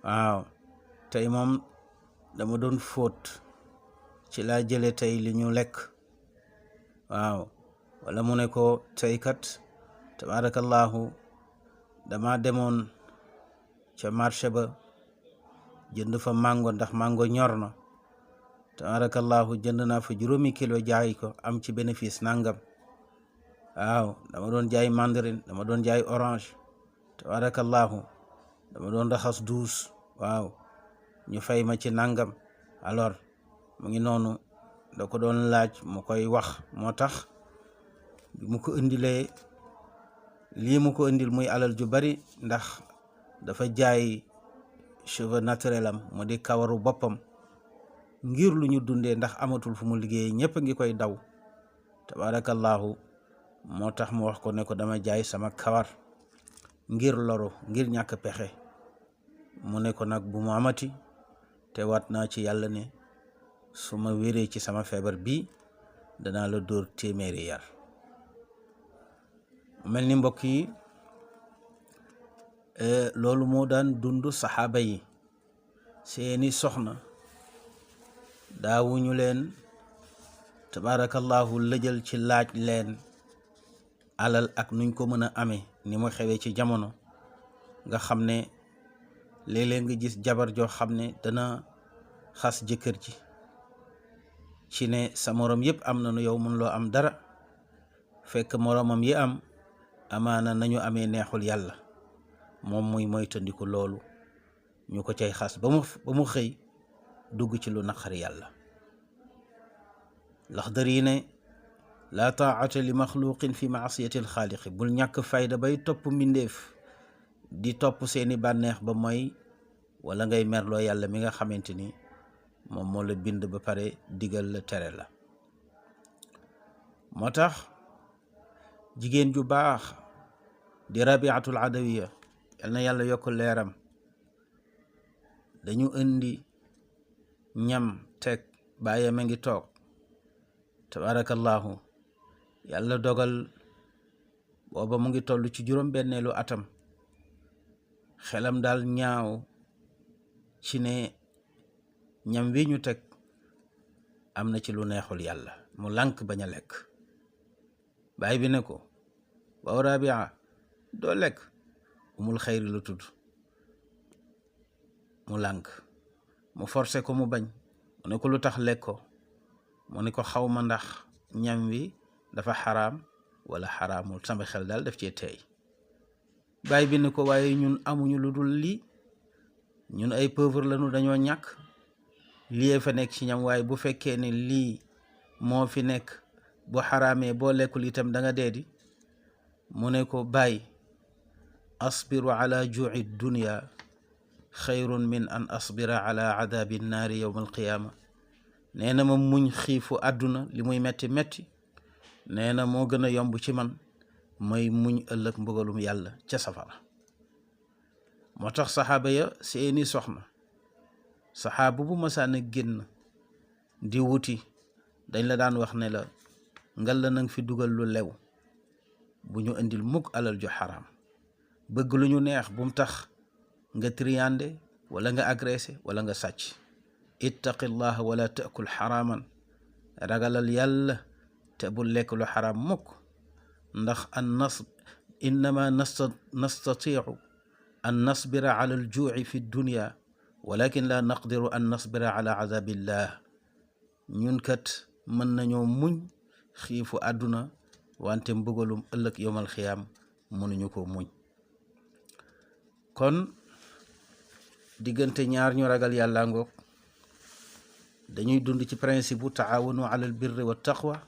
waaw tey moom dama doon fóot ci laa jële tey li ñu lekk. waaw wala mu ne ko tey kat tabarakallahu dama demoon ca marché ba jënd fa mango ndax mango ñor na, tabarakallahu jënd naa fa 5 kilo jaay ko am ci bénéfice nangam. waaw dama doon jaay mandarine, dama doon jaay orange, tabarakallahu dama doon raxas douche, waaw ñu fay ma ci nangam. alors mu ngi noonu, da ko doon laaj mu koy wax. moo tax bi mu ko indilee lii mu ko indil muy alal ju bari, ndax dafa jaay cheveux naturel am mu di kawaru boppam ngir lu ñu dundee, ndax amatul fu mu liggéey, ñëpp ngi koy daw tabarakallahu. moo tax mu wax ko ne ko dama jaay sama kawar ngir loru, ngir ñàkk pexe. mu ne ko nag bu mu amati, te waat naa ci yàlla ne su ma wéree ci sama feebar bi danaa la dóor 100 yar. mel ni mbokk yi loolu moo daan dund saxaaba yi. seeni soxna daawuñu leen tabarakallahu lëjal ci laaj leen alal ak nuñ ko mën a amee, ni mu xewee ci jamono nga xam ne léeg-léeg nga gis jabar joo xam ne dana xas jëkkër ji ci ne sa morom yëpp am na nu yow mën loo am dara, fekk moromam yi am amaana nañu amee neexul yàlla, moom muy moytandiku loolu ñu ko cay xas ba mu xëy dugg ci lu naqari yàlla. Laxdari ne laa taa'ata li maxluqin fi maasiyati alxaaliqi, bul ñàkk fayda bay topp mbindeef di topp seeni bànneex ba mooy wala ngay merloo yàlla mi nga xamante ni moom moo la bind ba pare digal la tere la. moo tax jigéen ju baax di Rabiatul Adawiya, yal na yàlla yokk leeram, dañu indi ñam teg, bàyyam a ngi toog tabarakallahu. yàlla dogal booba mu ngi toll ci juróom-benneelu atam, xelam daal ñaaw ci ne ñam wi ñu teg am na ci lu neexul yàlla, mu lànk bañ a lekk. baay bi ne ko waaw Rabia doo lekk, umul xayri la tudd. mu lànk, mu forcé ko mu bañ. mu ne ko lu tax lekk ko? mu ne ko xaw ma ndax ñam wi dafa xaraam wala xaraamul, sama xel daal daf cee teey. baay bi ne ko waaye ñun amuñu lu dul lii, ñun ay pauvre lañu, dañoo ñàkk, lii fa nekk ci ñam, waaye bu fekkee ne lii moo fi nekk bu xaraamee boo lekkul itam da nga dee di. mu ne ko baay, asbiru ala juuci dunya xayrun min an asbira ala adabi naari yowma alqiyaama. nee na ma muñ xiifu àdduna li muy metti metti, nee na moo gën a yomb ci man may muñ ëllëg mbugalum yàlla ca safara. moo tax saxaaba ya seeni soxna, saxaaba bu masaan a génn di wuti dañ la daan wax ne la ngal la nang fi dugal lu lew, bu ñu indil mukk alal ju xaraam. bëgg lu ñu neex bu mu tax nga triyande wala nga agressé wala nga sàcc. ittaqillaha wala taakul xaraaman, ragalal yàlla te bul lekk lu xaraam mukk, ndax an nas innama nastatiu an nasbira ala aljuuci fi dunya walakin la naqdiru an nasbira ala azabillah. ñun kat mën nañoo muñ xiifu àdduna wante mbugalum ëllëg yowmal xiyaam mënuñu ko muñ. kon diggante ñaar ñu ragal yàlla ngoog dañuy dund ci principe bu taawunu ala al birri wa taqwa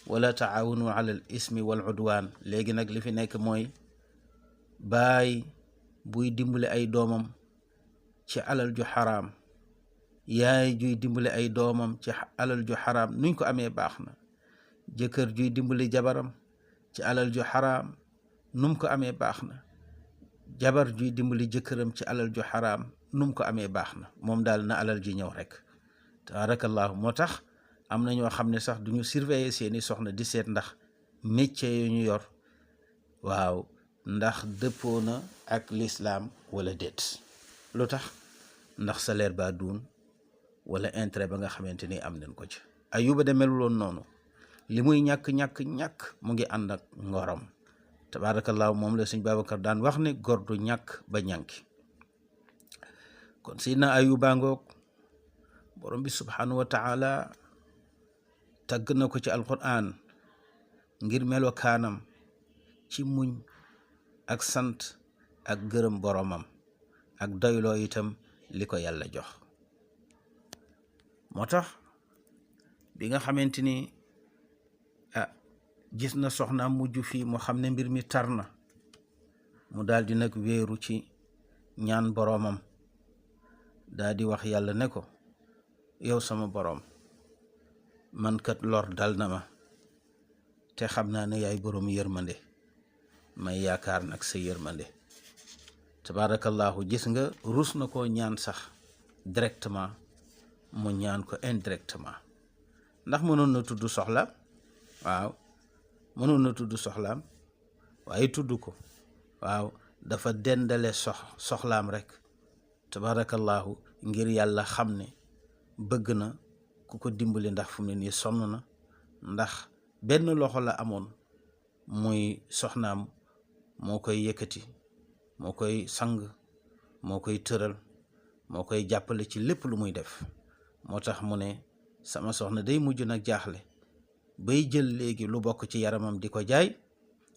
wala taawunu ala al ismi wal udwaan. léegi nag li fi nekk mooy baay buy dimbale ay doomam ci alal ju xaraam, yaay juy dimbale ay doomam ci alal ju xaraam, nuñ ko amee baax na. jëkkër juy dimbali jabaram ci alal ju xaraam, num ko amee baax na. jabar juy dimbali jëkkëram ci alal ju xaraam, num ko amee baax na. moom daal na alal ji ñëw rek. tabarakallahu. moo tax am na ñoo xam ne sax duñu surveiller seeni soxna di seet ndax métier yu ñu yor waaw ndax dëppoo na ak lislaam wala déet. lu tax? ndax salaire ba duun wala intérêt ba nga xamante ni am nañ ko ci. Ayuba de meluloon noonu. li muy ñàkk mu ngi ànd ak ngoram. tabaarakallaahu. moom la sëñ Babacar daan wax ne góor du ñàkk ba ñànki. kon Seydina Ayuba ngoog borom bi subhanahu wa taala tagg na ko ci alquran ngir melokaanam ci muñ ak sant ak gërëm boromam ak doyloo itam li ko yàlla jox. moo tax bi nga xamante ni gis na soxnaam mujj fii mu xam ne mbir mi tar na, mu daal di nag wéeru ci ñaan boromam, daal di wax yàlla ne ko yow sama borom, man kat lor dal na ma te xam naa ne yaay borom yërmande, may yaakaar nag sa yërmande. tabarakallahu. gis nga rus na koo ñaan sax directement, mu ñaan ko indirectement. ndax mënoon na tudd soxla, waaw mënoon na tudd soxlaam, waaye tudd ko. waaw dafa dendale soxlaam rek. tabarakallahu. ngir yàlla xam ne bëgg na ku ko dimbali, ndax fu mu ne nii sonn na. ndax benn loxo la amoon muy soxnaam, moo koy yëkkati, moo koy sang, moo koy tëral, moo koy jàppale ci lépp lu muy def. moo tax mu ne sama soxna day mujj nag jaaxle bay jël léegi lu bokk ci yaramam di ko jaay.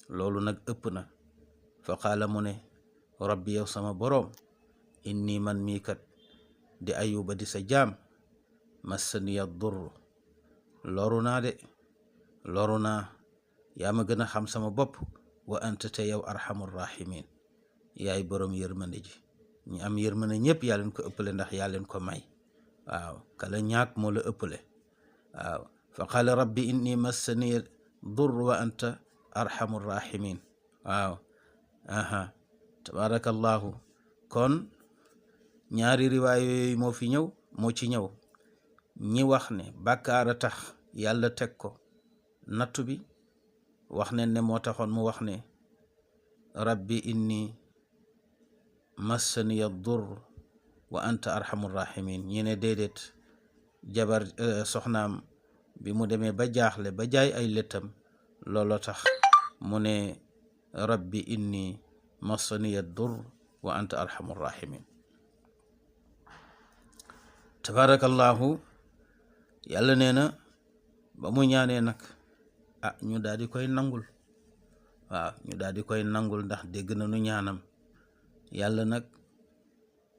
loolu nag ëpp na. fa qaala mu ne rabbi yow sama boroom, inni man mii kat di Ayuba di sa jaam, massaniya durr, loru naa de, loru naa. yaa ma gën a xam sama bopp. wa anta te yow arhamur rahimin, yaay boroom yërmande ji. ñi am yërmande ñëpp yaa leen ko ëppale, ndax yaa leen ko may. waaw kala ñaak moo la ëppale. waaw fa qaala rabbi inni massaniya durr wa anta arhamur rahimin. waaw aha tabarakallahu. kon ñaari riwaay yooyu moo ci ñëw. ñi wax ne bàkkaar a tax yàlla teg ko nattu bi, wax ne moo taxoon mu wax ne rabbi inni massaniya durr wa anta arhamur rahimin. ñi ne déedéet, jabar soxnaam bi mu demee ba jaaxle ba jaay ay lettam, looloo tax mu ne rabbi inni massaniya durr wa anta arhamur rahimin. tabarakallahu. yàlla nee na ba mu ñaanee nag ñu daal di koy nangul. waaw ñu daal di koy nangul ndax dégg na nu ñaanam. yàlla nag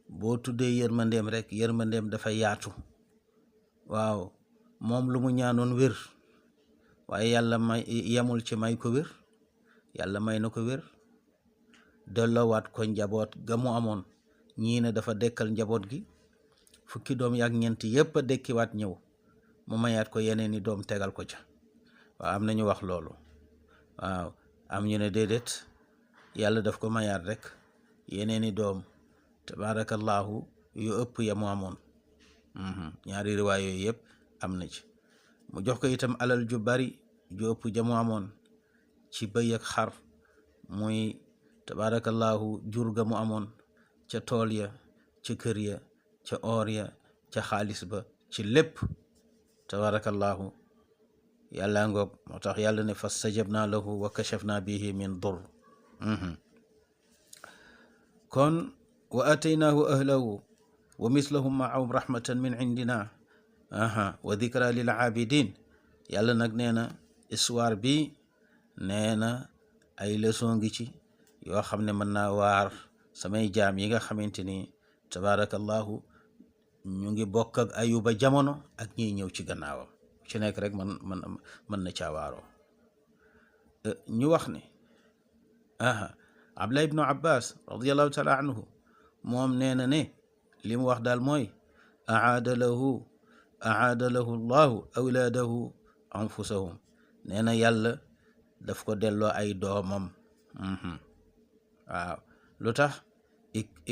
boo tuddee yërmandeem rek, yërmandeem dafa yaatu. waaw moom lu mu ñaanoon wér, waaye yàlla may yemul ci may ko wér, yàlla may na ko wér. delloowaat ko njaboot ga mu amoon. ñii ne dafa dekkal njaboot gi, fukki doom yaak ñeent yépp a dekkiwaat ñëw, mu mayaat ko yeneen i doom tegal ko ca. waaw am nañu wax loolu. waaw am ñu ne déedéet, yàlla daf ko mayaat rek yeneen i doom tabarakallahu yu ëpp ya mu amoon. ñaari riwaay yooyu yëpp am na ci. mu jox ko itam alal ju bari ju ëpp ja mu amoon ci bëy ak xar, muy tabarakallahu jur ga mu amoon, ca tool ya, ca kër ya, ca oor ya, ca xaalis ba, ci lépp. tabarakallahu. yàlla ngoog. moo tax yàlla ne fastajabna lahu wa kashafna bihi min dur. kon wa ataynaahu ahlahu wa mislahum maahum rahmatan min indina wa dikra lil abidin. yàlla nag nee na histoire bi nee na ay leçon ngi ci yoo xam ne mën naa waar samay jaam yi nga xamante ni tabaarakallahu ñu ngi bokk ak ayuba jamono ak ñiy ñëw ci gannaawam ci nekk rek mën na caawaaroo ñu wax ne Abdullah ibnu Abbas radiallahu taala anhu moom nee na ne li mu wax daal mooy aada lahu allahu awlaadahu anfusahum nee na yàlla daf ko delloo ay doomam waaw lu tax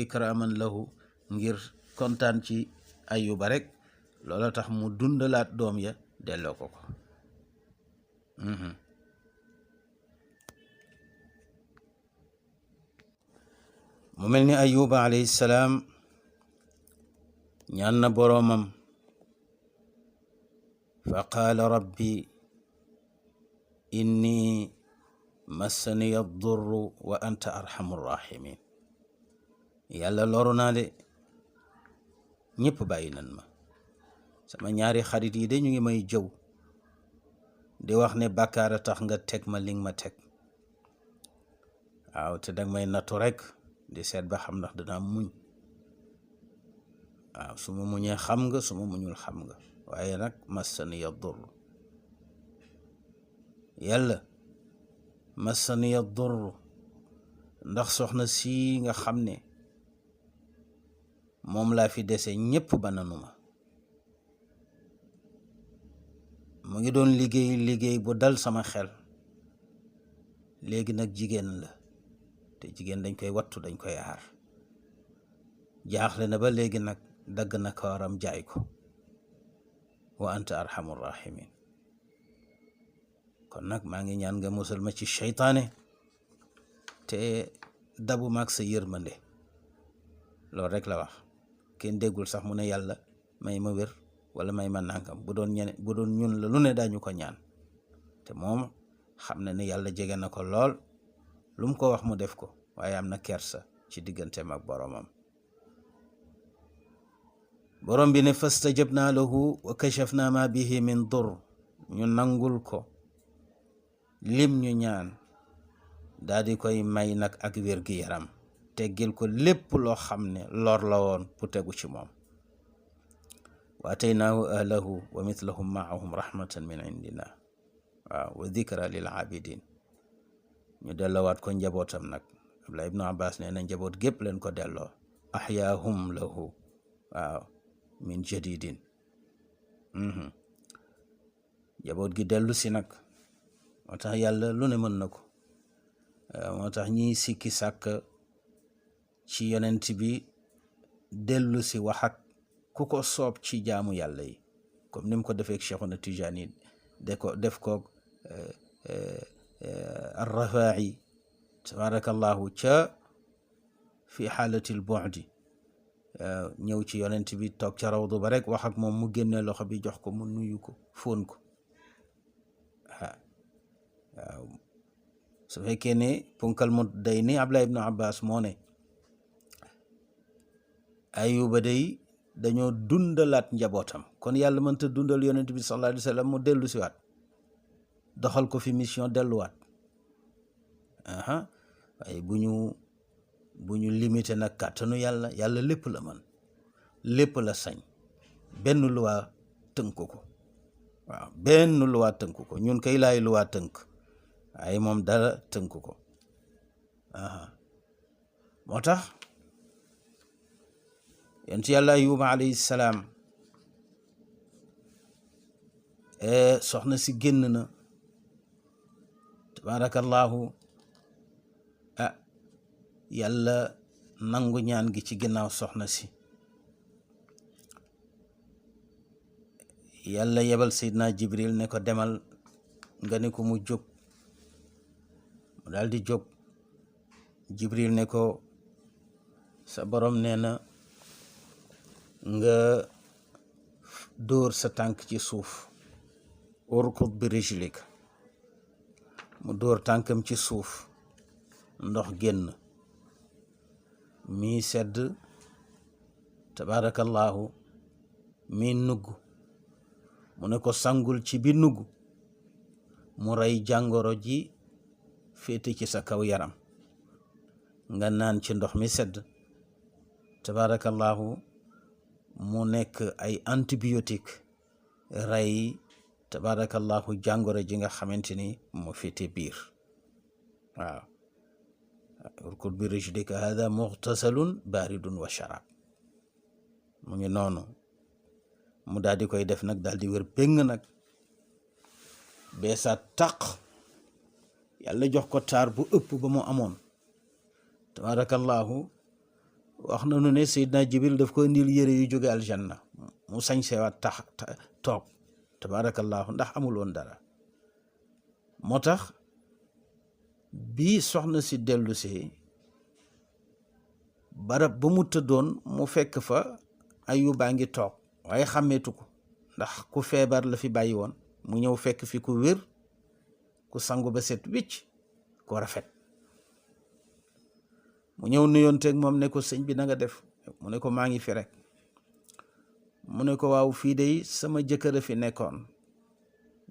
ikraman lahu ngir kontaan ci ayuba rek loola tax mu dundalaat doom ya delloo ko mu mel ni ayuba alayhi salaam ñaan na boroomam fa qaala rabbi inni massaniya durru wa anta arhamu rahimin yàlla loru naa de ñëpp bàyyi nan ma sama ñaari xarit yi de ñu ngi may jëw di wax ne bàkkaar a tax nga teg ma li nga ma teg waaw te danga may nattu rek di seet ba xam ndax danaa muñ waaw su ma muñee xam nga su ma muñul xam nga waaye nag massaniya durr yàlla massaniya durr ndax soxna si nga xam ne moom laa fi dese ñépp ba nanuma mu ngi doon liggéey bu dal sama xel léegi nag jigéen la te jigéen dañ koy wattu dañ koy aar jaaxle na ba léegi nag dagg na kawaram jaay ko wa anta arhamu rahimin kon nag maa ngi ñaan nga musal ma ci seytaane te dabu maag sa yërmande loolu rek la wax kenn déggul sax mu ne yàlla may ma wér wala may ma nànkam bu doon ñun la lu ne daañu ko ñaan te moom xam na ne yàlla jege na ko lool lu mu ko wax mu def ko waaye am na kersa ci digganteem ak boromam borom bi ne fastajabna lahu wa kashafna ma bihi min dur ñu nangul ko lim ñu ñaan daal di koy may nag ak wér gi yaram teggil ko lépp loo xam ne lor la woon bu tegu ci moom wa ataynaahu ahlahu wa mithlahum maahum rahmatan min indina waaw wa dhikra lil abidin ñu delloowaat ko njabootam nag Abdullah ibnu Abbas nee na njaboot gépp leen ko delloo ahyaahum lahu waaw min jadidin njaboot gi dellu si nag moo tax yàlla lu ne mën na ko moo tax ñiy sikki sàkk ci yonent bi dellu si wax ak ku ko soob ci jaamu yàlla yi comme ni mu ko defee Cheikhuna Tijaani def ko Arrafaa'i tabarakallahu ca fi xaalatil bu'di ñëw ci yonent bi toog ca rawdu ba rek wax ak moom mu génne loxo bi jox ko mu nuyu ko fóon ko waaw su fekkee ne punkal mu day ni Abdullah ibnu Abbas moo ne ayuba day dañoo dundalaat njabootam kon yàlla mënta dundal yonent bi sallallahu alayhi wa sallam mu dellu siwaat doxal ko fi mission delluwaat waaye bu ñu limité nag kàttanu yàlla lépp la mën lépp la sañ benn luwaa tënk ko waaw benn luwaa tënk ko ñun kay laay luwaa tënk waaye moom dara tënk ko moo tax yonent yàlla ayuba alayhi salaam soxna si génn na tabarakallahu yàlla nangu ñaan gi ci ginnaaw soxna si yàlla yebal Seydina Jibril ne ko demal nga ne ko mu jóg mu daal di jóg Jibril ne ko sa borom nee na nga dóor sa tànk ci suuf urkud bi rijlik mu dóor tànkam ci suuf ndox génn mi sedd tabarakallahu mi nugg mu ne ko sangul ci bi nugg mu rey jàngoro ji féete ci sa kaw yaram nga naan ci ndox mi sedd tabarakallahu mu nekk ay antibiotique rey tabarakallahu jàngoro ji nga xamante ni moo féete biir waaw urkud bi rijlika hada mughtasalun baridun wa sharab mu ngi noonu mu daal di koy def nag daal di wér péng nag beesaat tàq yàlla jox ko taar bu ëpp ba mu amoon tabarakallahu wax na nu ne Seydina Jibril daf ko indil yére yu jóge aljanna mu sañ seewaat toog tabarakallahu ndax amul woon dara moo tax bi soxna si dellu si barab ba mu tëddoon mu fekk fa Ayuba ngi toog waaye xàmmeetu ko ndax ku feebar la fi bàyyi woon mu ñëw fekk fi ku wér ku sangu ba set wicc ku rafet mu ñëw nuyoonteeg moom ne ko sëñ bi na nga def mu ne ko maa ngi fi rek mu ne ko waaw fii de sama jëkkër a fi nekkoon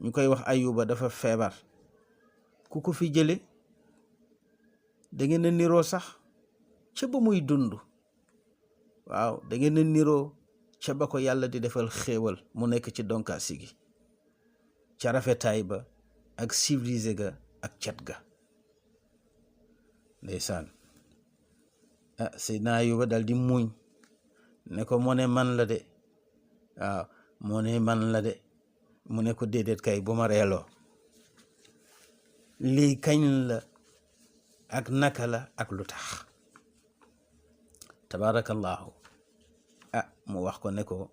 ñu koy wax Ayuba dafa feebar ku ko fi jële da ngeen a niroo sax ca ba muy dund waaw da ngeen a niroo ca ba ko yàlla di defal xéewal mu nekk ci donkaasi gi ca rafetaay ba ak civilisé ga ak cet ga ndeysaan Seydina Ayuba dal di muñ ne ko moo ne man la de waaw moo ne man la de mu ne ko déedéet kay bu ma reeloo lii kañ la ak naka la ak lu tax tabarakallahu mu wax ko ne ko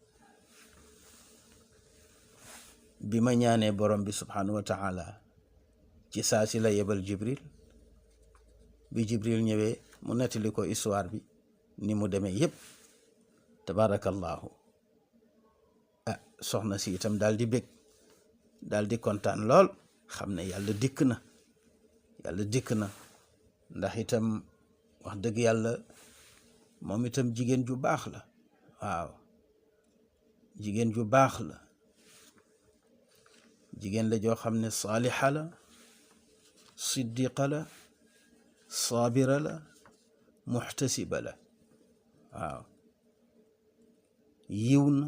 bi ma ñaanee borom bi subhanahu wa taala ci saa si la yebal Jibril bi Jibril ñëwee mu nettali ko histoire bi ni mu demee yépp tabarakallahu soxna si itam daal di bég daal di kontaan lool xam ne yàlla dikk na ndax itam wax dëgg yàlla moom itam jigéen ju baax la waaw jigéen ju baax la jigéen la joo xam ne saalixa la siddiqa la saabira la muxtasiba la waaw yiw na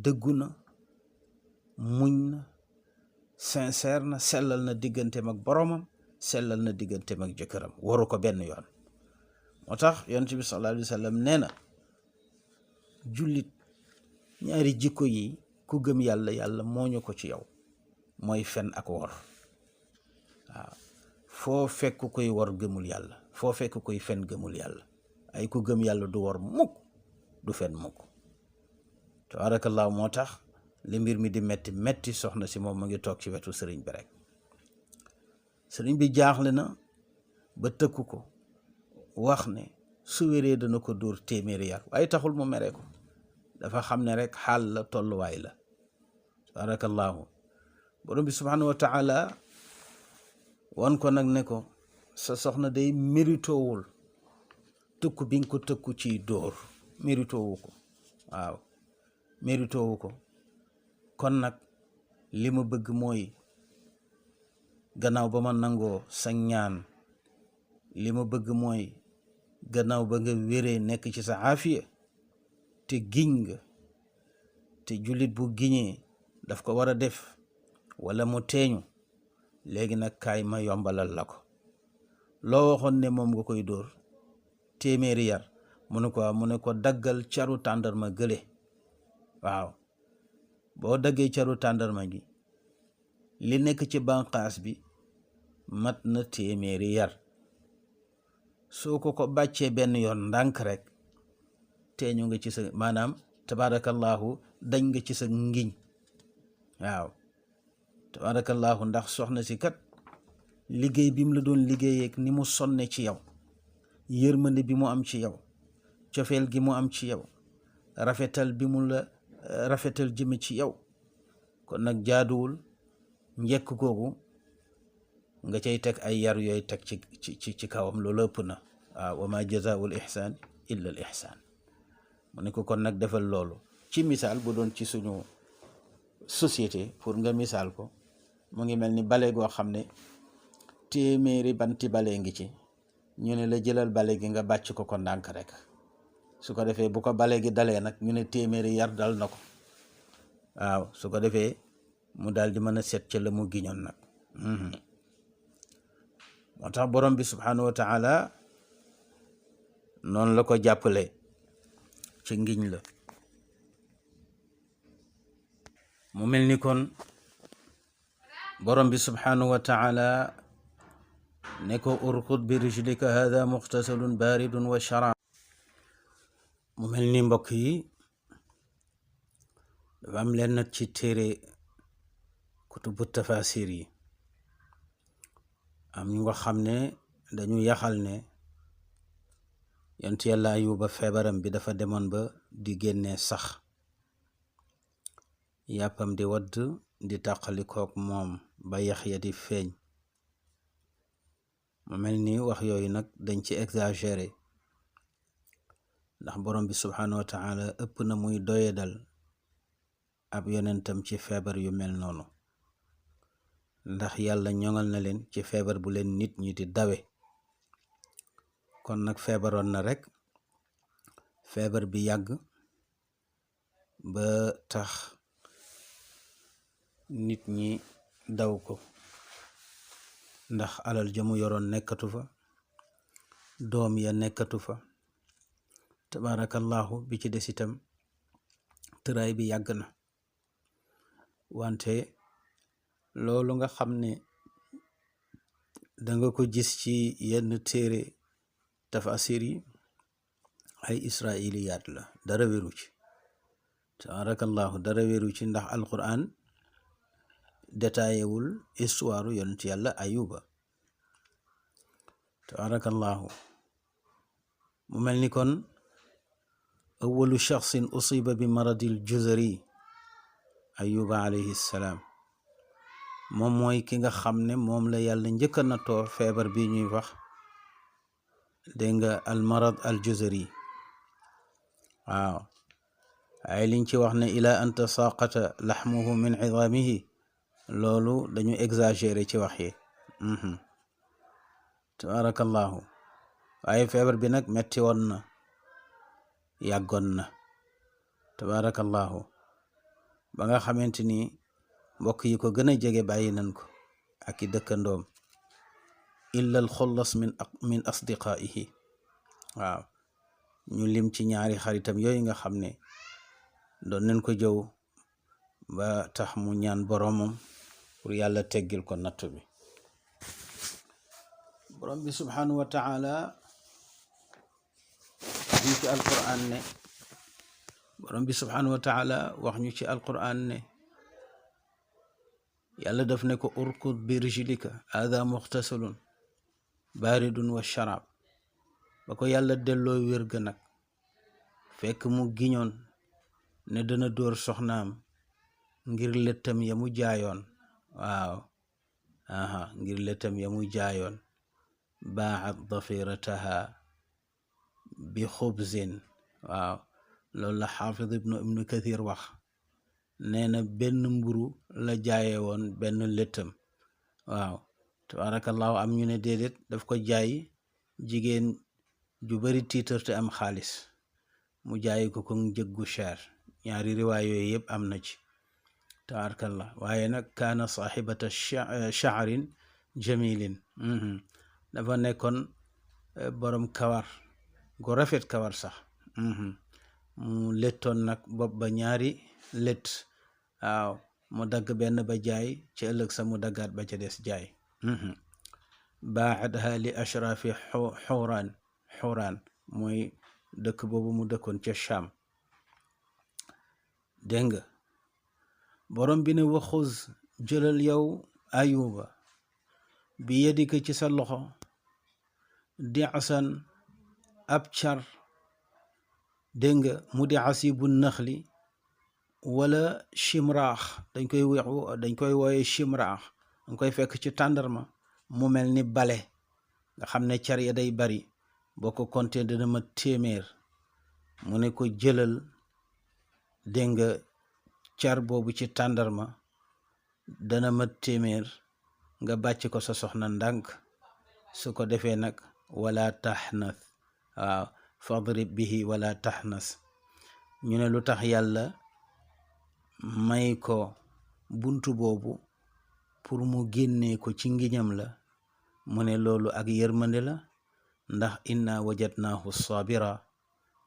dëggu na muñ na sincère na sellal na digganteem ak boromam sellal na digganteem ak jëkkëram waru ko benn yoon moo tax yonent bi sallallahu alayhi wa sallam nee na jullit ñaari jikko yi ku gëm yàlla yàlla moo ñu ko ci yow mooy fen ak wor waaw foo fekk koy wor gëmul yàlla foo fekk koy fen gëmul yàlla ay ku gëm yàlla du wor mukk du fen mukk tabarakallahu moo tax li mbir mi di metti soxna si moom mu ngi toog ci wetu sëriñ bi rek sëriñ bi jaaxle na ba tëkku ko wax ne su wéree dana ko dóor téeméeri yar waaye taxul mu mere ko dafa xam ne rek xaal la tolluwaay la tabarakallahu borom bi subhanahu wa taala wan ko nag ne ko sa soxna day méritowul tëkku bi nga ko tëkku ciy dóor méritowu ko waaw méritowu ko kon nag li ma bëgg mooy gannaaw ba ma nangoo sa ñaan li ma bëgg mooy gannaaw ba nga wéree nekk ci sa aafiya te giñ nga te jullit bu giñee daf ko war a def wala mu teeñu léegi nag kaay ma yombalal la ko loo waxoon ne moom nga koy dóor téeméeri yar mu ne ko daggal caru tàndarma gële waaw boo daggee caru tàndarma gi li nekk ci banqaas bi mat na téeméeri yar soo ko bàccee benn yoon ndànk rek teeñu nga ci sa maanaam tabarakallahu dañ nga ci sa ngiñ waaw tabarakallahu ndax soxna si kat liggéey bi mu la doon liggéeyeek ni mu sonne ci yow yërmande bi mu am ci yow cofeel gi mu am ci yow rafetal bi mu la rafetal jëme ci yow kon nag jaaduwul njekk googu nga cay teg ay yar yooyu teg ci kawam loolu ëpp na waaw wa ma jazaa'ul ihsaan illa al ihsaan mu ne ko kon nag defal loolu ci misaal bu doon ci suñu société pour nga misaal ko mu ngi mel ni bale goo xam ne téeméeri banti bale ngi ci ñu ne la jëlal bale gi nga bàcc ko ndànk rek su ko defee bu ko bale gi dalee nag ñu ne téeméeri yar dal na ko waaw su ko defee mu daal di mën a set ca la mu giñoon nag moo tax borom bi subhanahu wa taala noonu la ko jàppale ci ngiñ la mu mel ni kon borom bi subhanahu wa taala ne ko urkud bi rijlika hada muxtasalun baridun wa shara mu mel ni mbokk yi dafa am leen nag ci téere kutubu tafasir yi am ñu nga xam ne dañu yaxal ne yonent yàlla Ayuba feebaram bi dafa demoon ba di génnee sax yàppam di wadd di tàqalikook moom ba yax ya di feeñ mu mel ni wax yooyu nag dañ ci exagéré ndax borom bi subhanahu wa taala ëpp na muy doyedal ab yonentam ci feebar yu mel noonu ndax yàlla ñoŋal na leen ci feebar bu leen nit ñi di dawe kon nag feebaroon na rekk feebar bi yàgg ba tax nit ñi daw ko ndax alal ja mu yoroon nekkatu fa doom ya nekkatu fa tabarakallahu bi ci des itam tëraay bi yàgg na wante loolu nga xam ne danga ko gis ci yenn téere tafasir yi ay israiliyaat la dara wéru ci tabarakallahu dara wéru ci ndax alquran détaillé wul histoire yonent yàlla Ayuba tabarakallahu mu mel ni kon awalu shaxsin usiba bi maradil juzari Ayuba alayhi salaam moom mooy ki nga xam ne moom la yàlla njëkka na too feebar bi ñuy wax dégg nga al marad al juzari waaw ay liñ ci wax ne ila an tasaqata laxmuhu min idamihi loolu dañu exagéré ci wax yi tabarakallahu waaye feebar bi nag metti woon na yàggoon na tabarakallahu ba nga xamante ni mbokk yi ko gën a jege bàyyi nañ ko ak i dëkkandoom illa al xullas min asdiqaihi waaw ñu lim ci ñaari xaritam yooyu nga xam ne doon nañ ko jëw ba tax mu ñaan boromam pour yàlla teggil ko natt bi borom bi subhanahu wa taala ñu ci alquran ne borom bi subhanahu wa taala wax ñu ci alquran ne yàlla daf ne ko urkud bi rijlika hada muxtasalun baridun wa sharab ba ko yàlla delloo wér ga nag fekk mu giñoon ne dana dóor soxnaam ngir lëttam ya mu jaayoon waaw ngir lëttam ya mu jaayoon baaxat dafirataha bi xubzin waaw loolu la xaafid ibnu kathir wax nee na benn mburu la jaaye woon benn lëttam waaw tabarakallahu am ñu ne déedéet daf ko jaay jigéen ju bari tiitar te am xaalis mu jaayi ko njëg gu cher ñaari riwaay yooyu yëpp am na ci tabarakallah waaye nag kaana saaxibata sha'rin jamilin dafa nekkoon borom kawar gu rafet kawar sax mu lettoon nag bopp ba ñaari lett waaw mu dagg benn ba jaay ci ëllëg sa mu daggaat ba ca des jaay baadha li ashrafi xuraan mooy dëkk boobu mu dëkkoon ca Sham dégg nga borom bi ne waxuz jëlal yow Ayuba bi yadika ci sa loxo di'san ab car dégg nga mu di asibu naxli wala chimraax dañ koy wooye chimraax dañ koy fekk ci tàndarma mu mel ni bale nga xam ne car ya day bari boo ko compté dana ma téeméer mu ne ko jëlal dégg nga car boobu ci tàndarma dana ma téeméer nga bàcc ko sa soxna ndànk su ko defee nag wala taxnas. waaw fadrib bihi wala taxnas. ñu ne lu tax yàlla may ko buntu boobu pour mu génnee ko ci ngiñam la, mu ne loolu ak yërmande la, ndax inna wajadnaahu sabira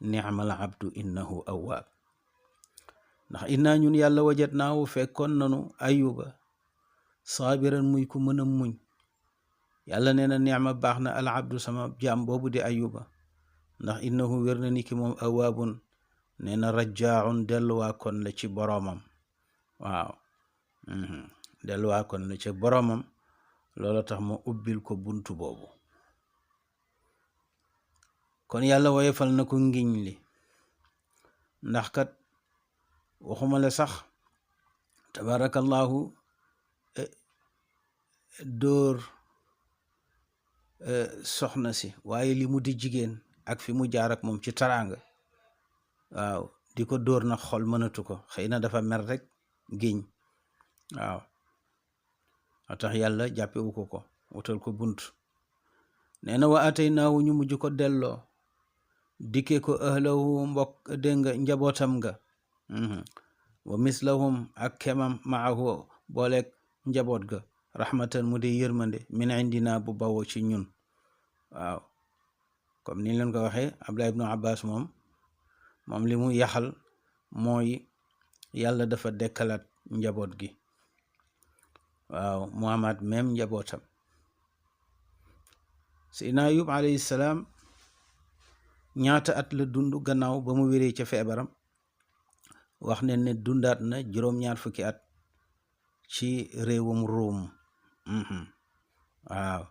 ni'mal abdu innahu awwaab. ndax inna ñun yàlla wajadnaahu fekkoon nanu ayuba sabiran muy ku mën a muñ. yàlla nee na ni'ma baax na al abdu sama jaam boobu di ayuba, ndax innahu wér na ni ki moom awaabun nee na rajaaun delluwaa kon la ci boroomam. waaw delluwaa kon la ci boroomam. loolu tax ma ubbil ko buntu boobu. kon yàlla woyefal na ko ngiñ li, ndax kat waxuma la sax tabarakallahu dóor soxna si, waaye li mu di jigéen ak fi mu jaar ak moom ci taraanga, waaw di ko dóor na xol mënatu ko, xëy na dafa mer rek giñ. waaw a tax yàlla jàppewu ko wutal ko bunt. nee na wa ataynaahu ñu mujj ko delloo, dikkee ko ahlahu mbokk dégg nga njabootam nga. wa mislahum ak kemam maahu booleeg njaboot ga, rahmatan mu di yërmande min indina bu bawoo ci ñun. waaw comme ni leen ko waxee Abdullah ibnu Abbas moom li mu yaxal mooy yàlla dafa dekkalaat njaboot gi. waaw mu amaat même njabootam. Seydina Ayub alayhi salaam ñaata at la dund gannaaw ba mu wéree ca feebaram? wax ne ne dundaat na juróom-ñaar fukki at ci réewum Ruum. waaw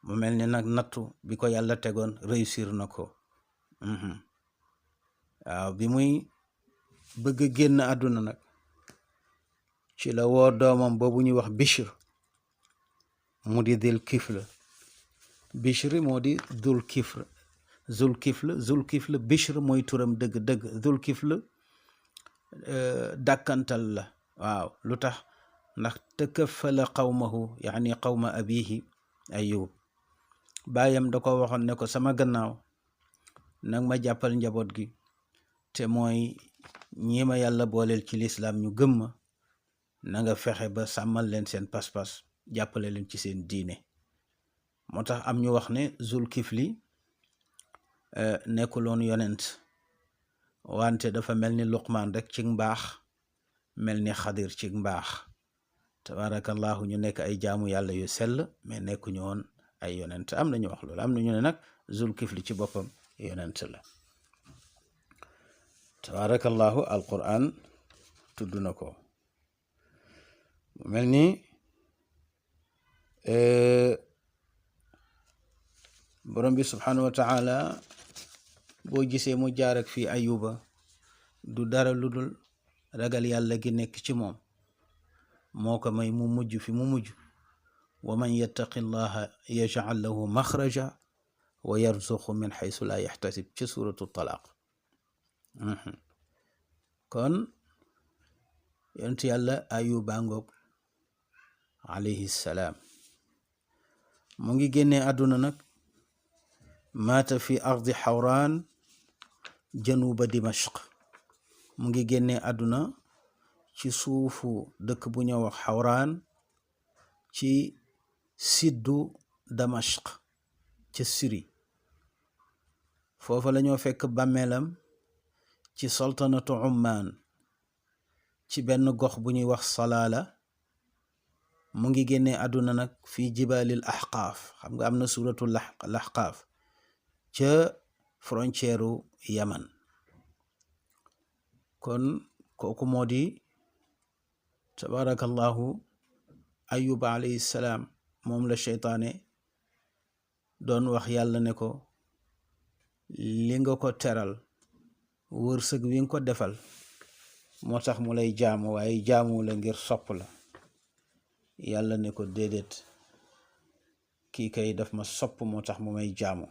mu mel ni nag nattu bi ko yàlla tegoon réussir na ko. waaw bi muy bëgg a génn àdduna nag ci la woo doomam boobu ñuy wax Bishr mu di dil kifl. Bishr moo di dul kifl. zul kifl Bishr mooy turam dëgg-dëgg. zul kifl dàkkantal la. waaw lu tax? ndax takafala qawmahu yaani qawma abihi Ayub. baayam da ko waxoon ne ko sama gannaaw nag ma jàppal njaboot gi, te mooy ñi ma yàlla booleel ci lislaam ñu gëm ma, na nga fexe ba sàmmal leen seen pas-pas, jàppale leen ci seen diine. moo tax am ñu wax ne zul kifli nekkuloon yonent, wante dafa mel ni Luqmaan rek ci mbaax, mel ni Xadir ci mbaax. tabarakallahu ñu nekk ay jaamu yàlla yu sell, mais nekkuñu woon ay yonent. am na ñu wax loolu, am na ñu ne nag zul kifli ci boppam yonent la. tabarakallahu alquran tudd na ko. mu mel ni borom bi subhanahu wa taala boo gisee mu jaar ak fii Ayuba du dara lu dul ragal yàlla gi nekk ci moom moo ko may mu mujj fi mu mujj. wa man yattaqi llaha yaj'al lahu maxraja wa yarzuqhu min xaysu laa yaxtasib ci suratu talaaq. kon yonent yàlla Ayuba ngoog alayhi salaam mu ngi génnee àdduna nag maata fi ardi xawraan januba dimashq. mu ngi génnee àdduna ci suufu dëkk bu ñëw wax xawraan ci siddu damashq ca Syrie. foofa la ñoo fekk bàmmeelam ci sultanatu Ummaan ci benn gox bu ñuy wax Salaala. mu ngi génnee àdduna nag fii jibalil ahqaaf. xam nga am na suratu lahqaaf ca frontière u Yaman. kon kooku moo di tabarakallahu Ayuba alayhi salaam. moom la seytaane doon wax yàlla ne ko li nga ko teral, wërsëg wi nga ko defal moo tax mu lay jaamu, waaye jaamu la ngir sopp la. yàlla ne ko déedéet, kii kay daf ma sopp moo tax mu may jaamu.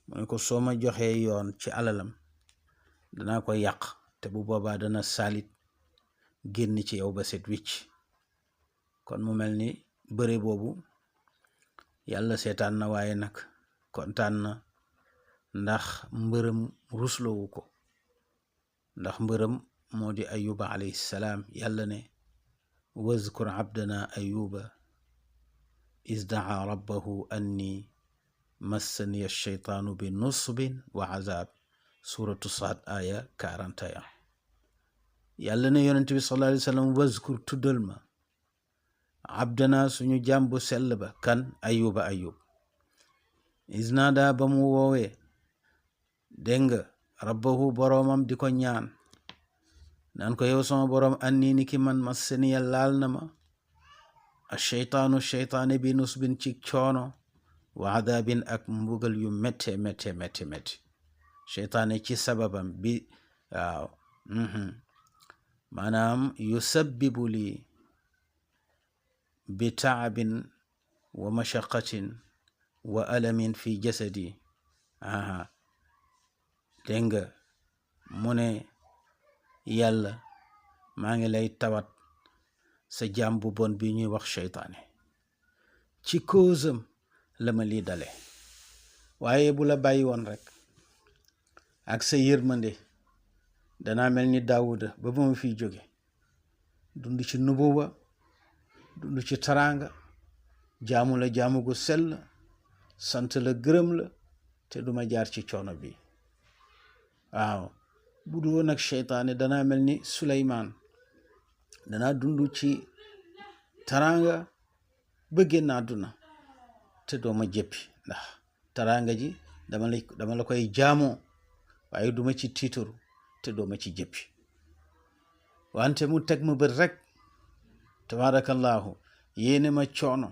mu ne ko soo ma joxee yoon ci alalam danaa ko yàq, te bu boobaa dana saalit génn ci yow ba set wicc. kon mu mel ni bëre boobu yàlla seetaan na, waaye nag kontaan na ndax mbërëm rusloowu ko ndax mbërëm moo di ayuba alayhi salaam. yàlla ne wazkur abdana ayuba is daa rabbahu anni massaniya sheytaanu bi nusbin wa azab, suratu Saad aya 41. yàlla ne yonent bi sallallahu alayhi wa sallam wazkur tuddal ma abdana suñu jàmbu sell ba kan ayuba ayub isnaada ba mu woowee dégg nga rabbahu boroomam di ko ñaan naan ko yow sama boroom anni ni ki man massaniya laal na ma asheytaanu sheytaane bi nusbin ci coono wa adabin ak mbugal yu métte sheytaane ci sababam bi waaw maanaam yusabbibu li bi taabin wa mashaqatin wa alamin fi jasadi. dégg nga mu ne yàlla maa ngi lay tawat sa jaam bu bon bi ñuy wax sheytaane ci koosam la ma lii dale, waaye bu la bàyyi woon rek ak sa yërmande danaa mel ni daawuda ba ma fiy jóge dund ci nubuwa dund ci taraanga jaamu la jaamu gu sell sant la gërëm la te duma jaar ci coono bi. waaw bu du woon ak sheytaane danaa mel ni Suleymaan danaa dund ci taraanga ba génn àdduna te dooma jëppi ndax taraanga ji dama la koy jaamoo waaye duma ci tiitaru te dooma ci jëppi. wante mu teg ma bët rek tabarakallahu yéene ma coono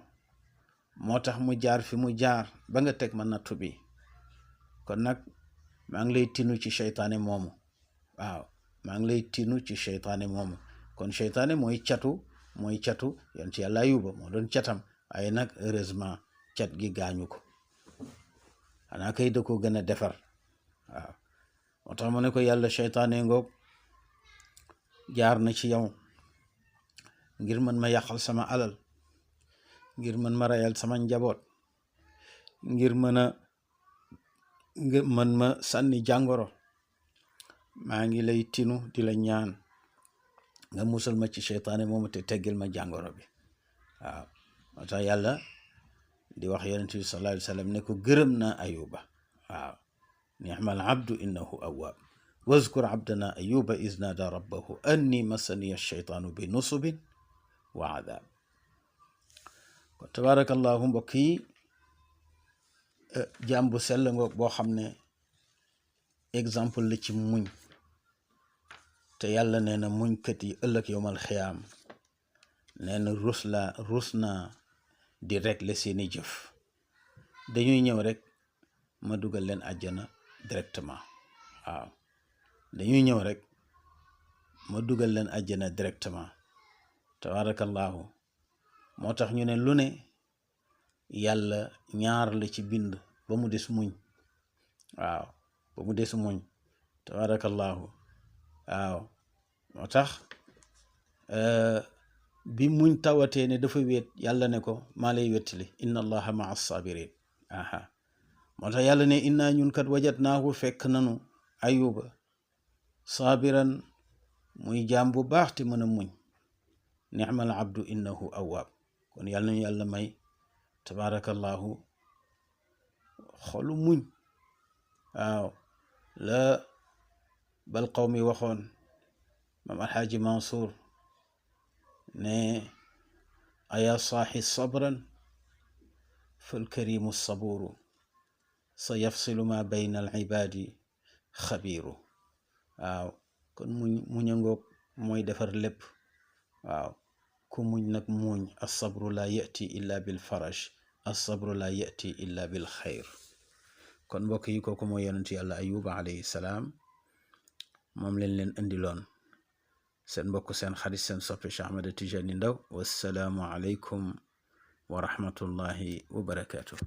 moo tax mu jaar fi mu jaar ba nga teg ma nattu bi. kon nag maa ngi lay tinu ci sheytaane moomu. waaw maa ngi lay tinu ci sheytaane moomu. kon sheytaane mooy catu yon ci yàlla ayuba moo doon catam, waaye nag heureusement cat gi gaañu ko, xanaa kay da ko gën a defar. waaw moo tax mu ne ko yàlla sheytaane ngoog jaar na ci yow ngir mën ma yàqal sama alal, ngir mën ma reyal sama njaboot, ngir mën ma sànni jàngoro. maa ngi lay tinu di la ñaan nga musal ma ci sheytaane moomu te teggil ma jàngoro bi. waaw moo tax yàlla di wax yonent bi sallallahu alayhi wa sallam ne ko gërëm naa ayuba. waaw ni'mal abdu innahu awwab wazkur abdana ayuba iz nada rabbahu anni massaniya sheytaanu bi nusubin wa adab. kon tabarakallahu mbokk yi, jaam bu sell ngoog boo xam ne exemple la ci muñ, te yàlla nee na muñkat yi ëllëg yowmal xiyaam nee na rus naa di régler seeni jëf. dañuy ñëw rek ma dugal leen àjjana directement. waaw dañuy ñëw rek ma dugal leen àjjana directement. tabarakallahu moo tax ñu ne lu ne yàlla ñaar la ci bind ba mu des muñ. waaw ba mu des muñ. tabarakallahu waaw moo tax bi muñ tawatee ne dafa wéet yàlla ne ko maa lay wettali inna allaha maa sabirin. moo tax yàlla ne inna ñun kat wajatnaahu fekk nanu ayuba sabiran muy jaam bu baax te mën a muñ. ni'mal abdu innahu awwab. kon yàlla nañu yàlla may tabarakallahu xolu muñ. waaw la bal qawmi waxoon maam alxaaji Mansour ne aya saaxi sabran fal karimu saburu sa yafsilu ma bayna al ibaadi xabiru. waaw kon muñ a ngoog mooy defar lépp. waaw ku muñ nag muñ asabru la yati illa bil faraj, asabru la yati illa bil xayr. kon mbokk yi kooku mooy yonentu yàlla ayuba alayhi salaam, moom leen indiloon. seen mbokk seen xarit seen soppe Cheikh Ahmed Tidiane Ndao. wassalaamu aleykum wa rahmatullahi wa barakatuh.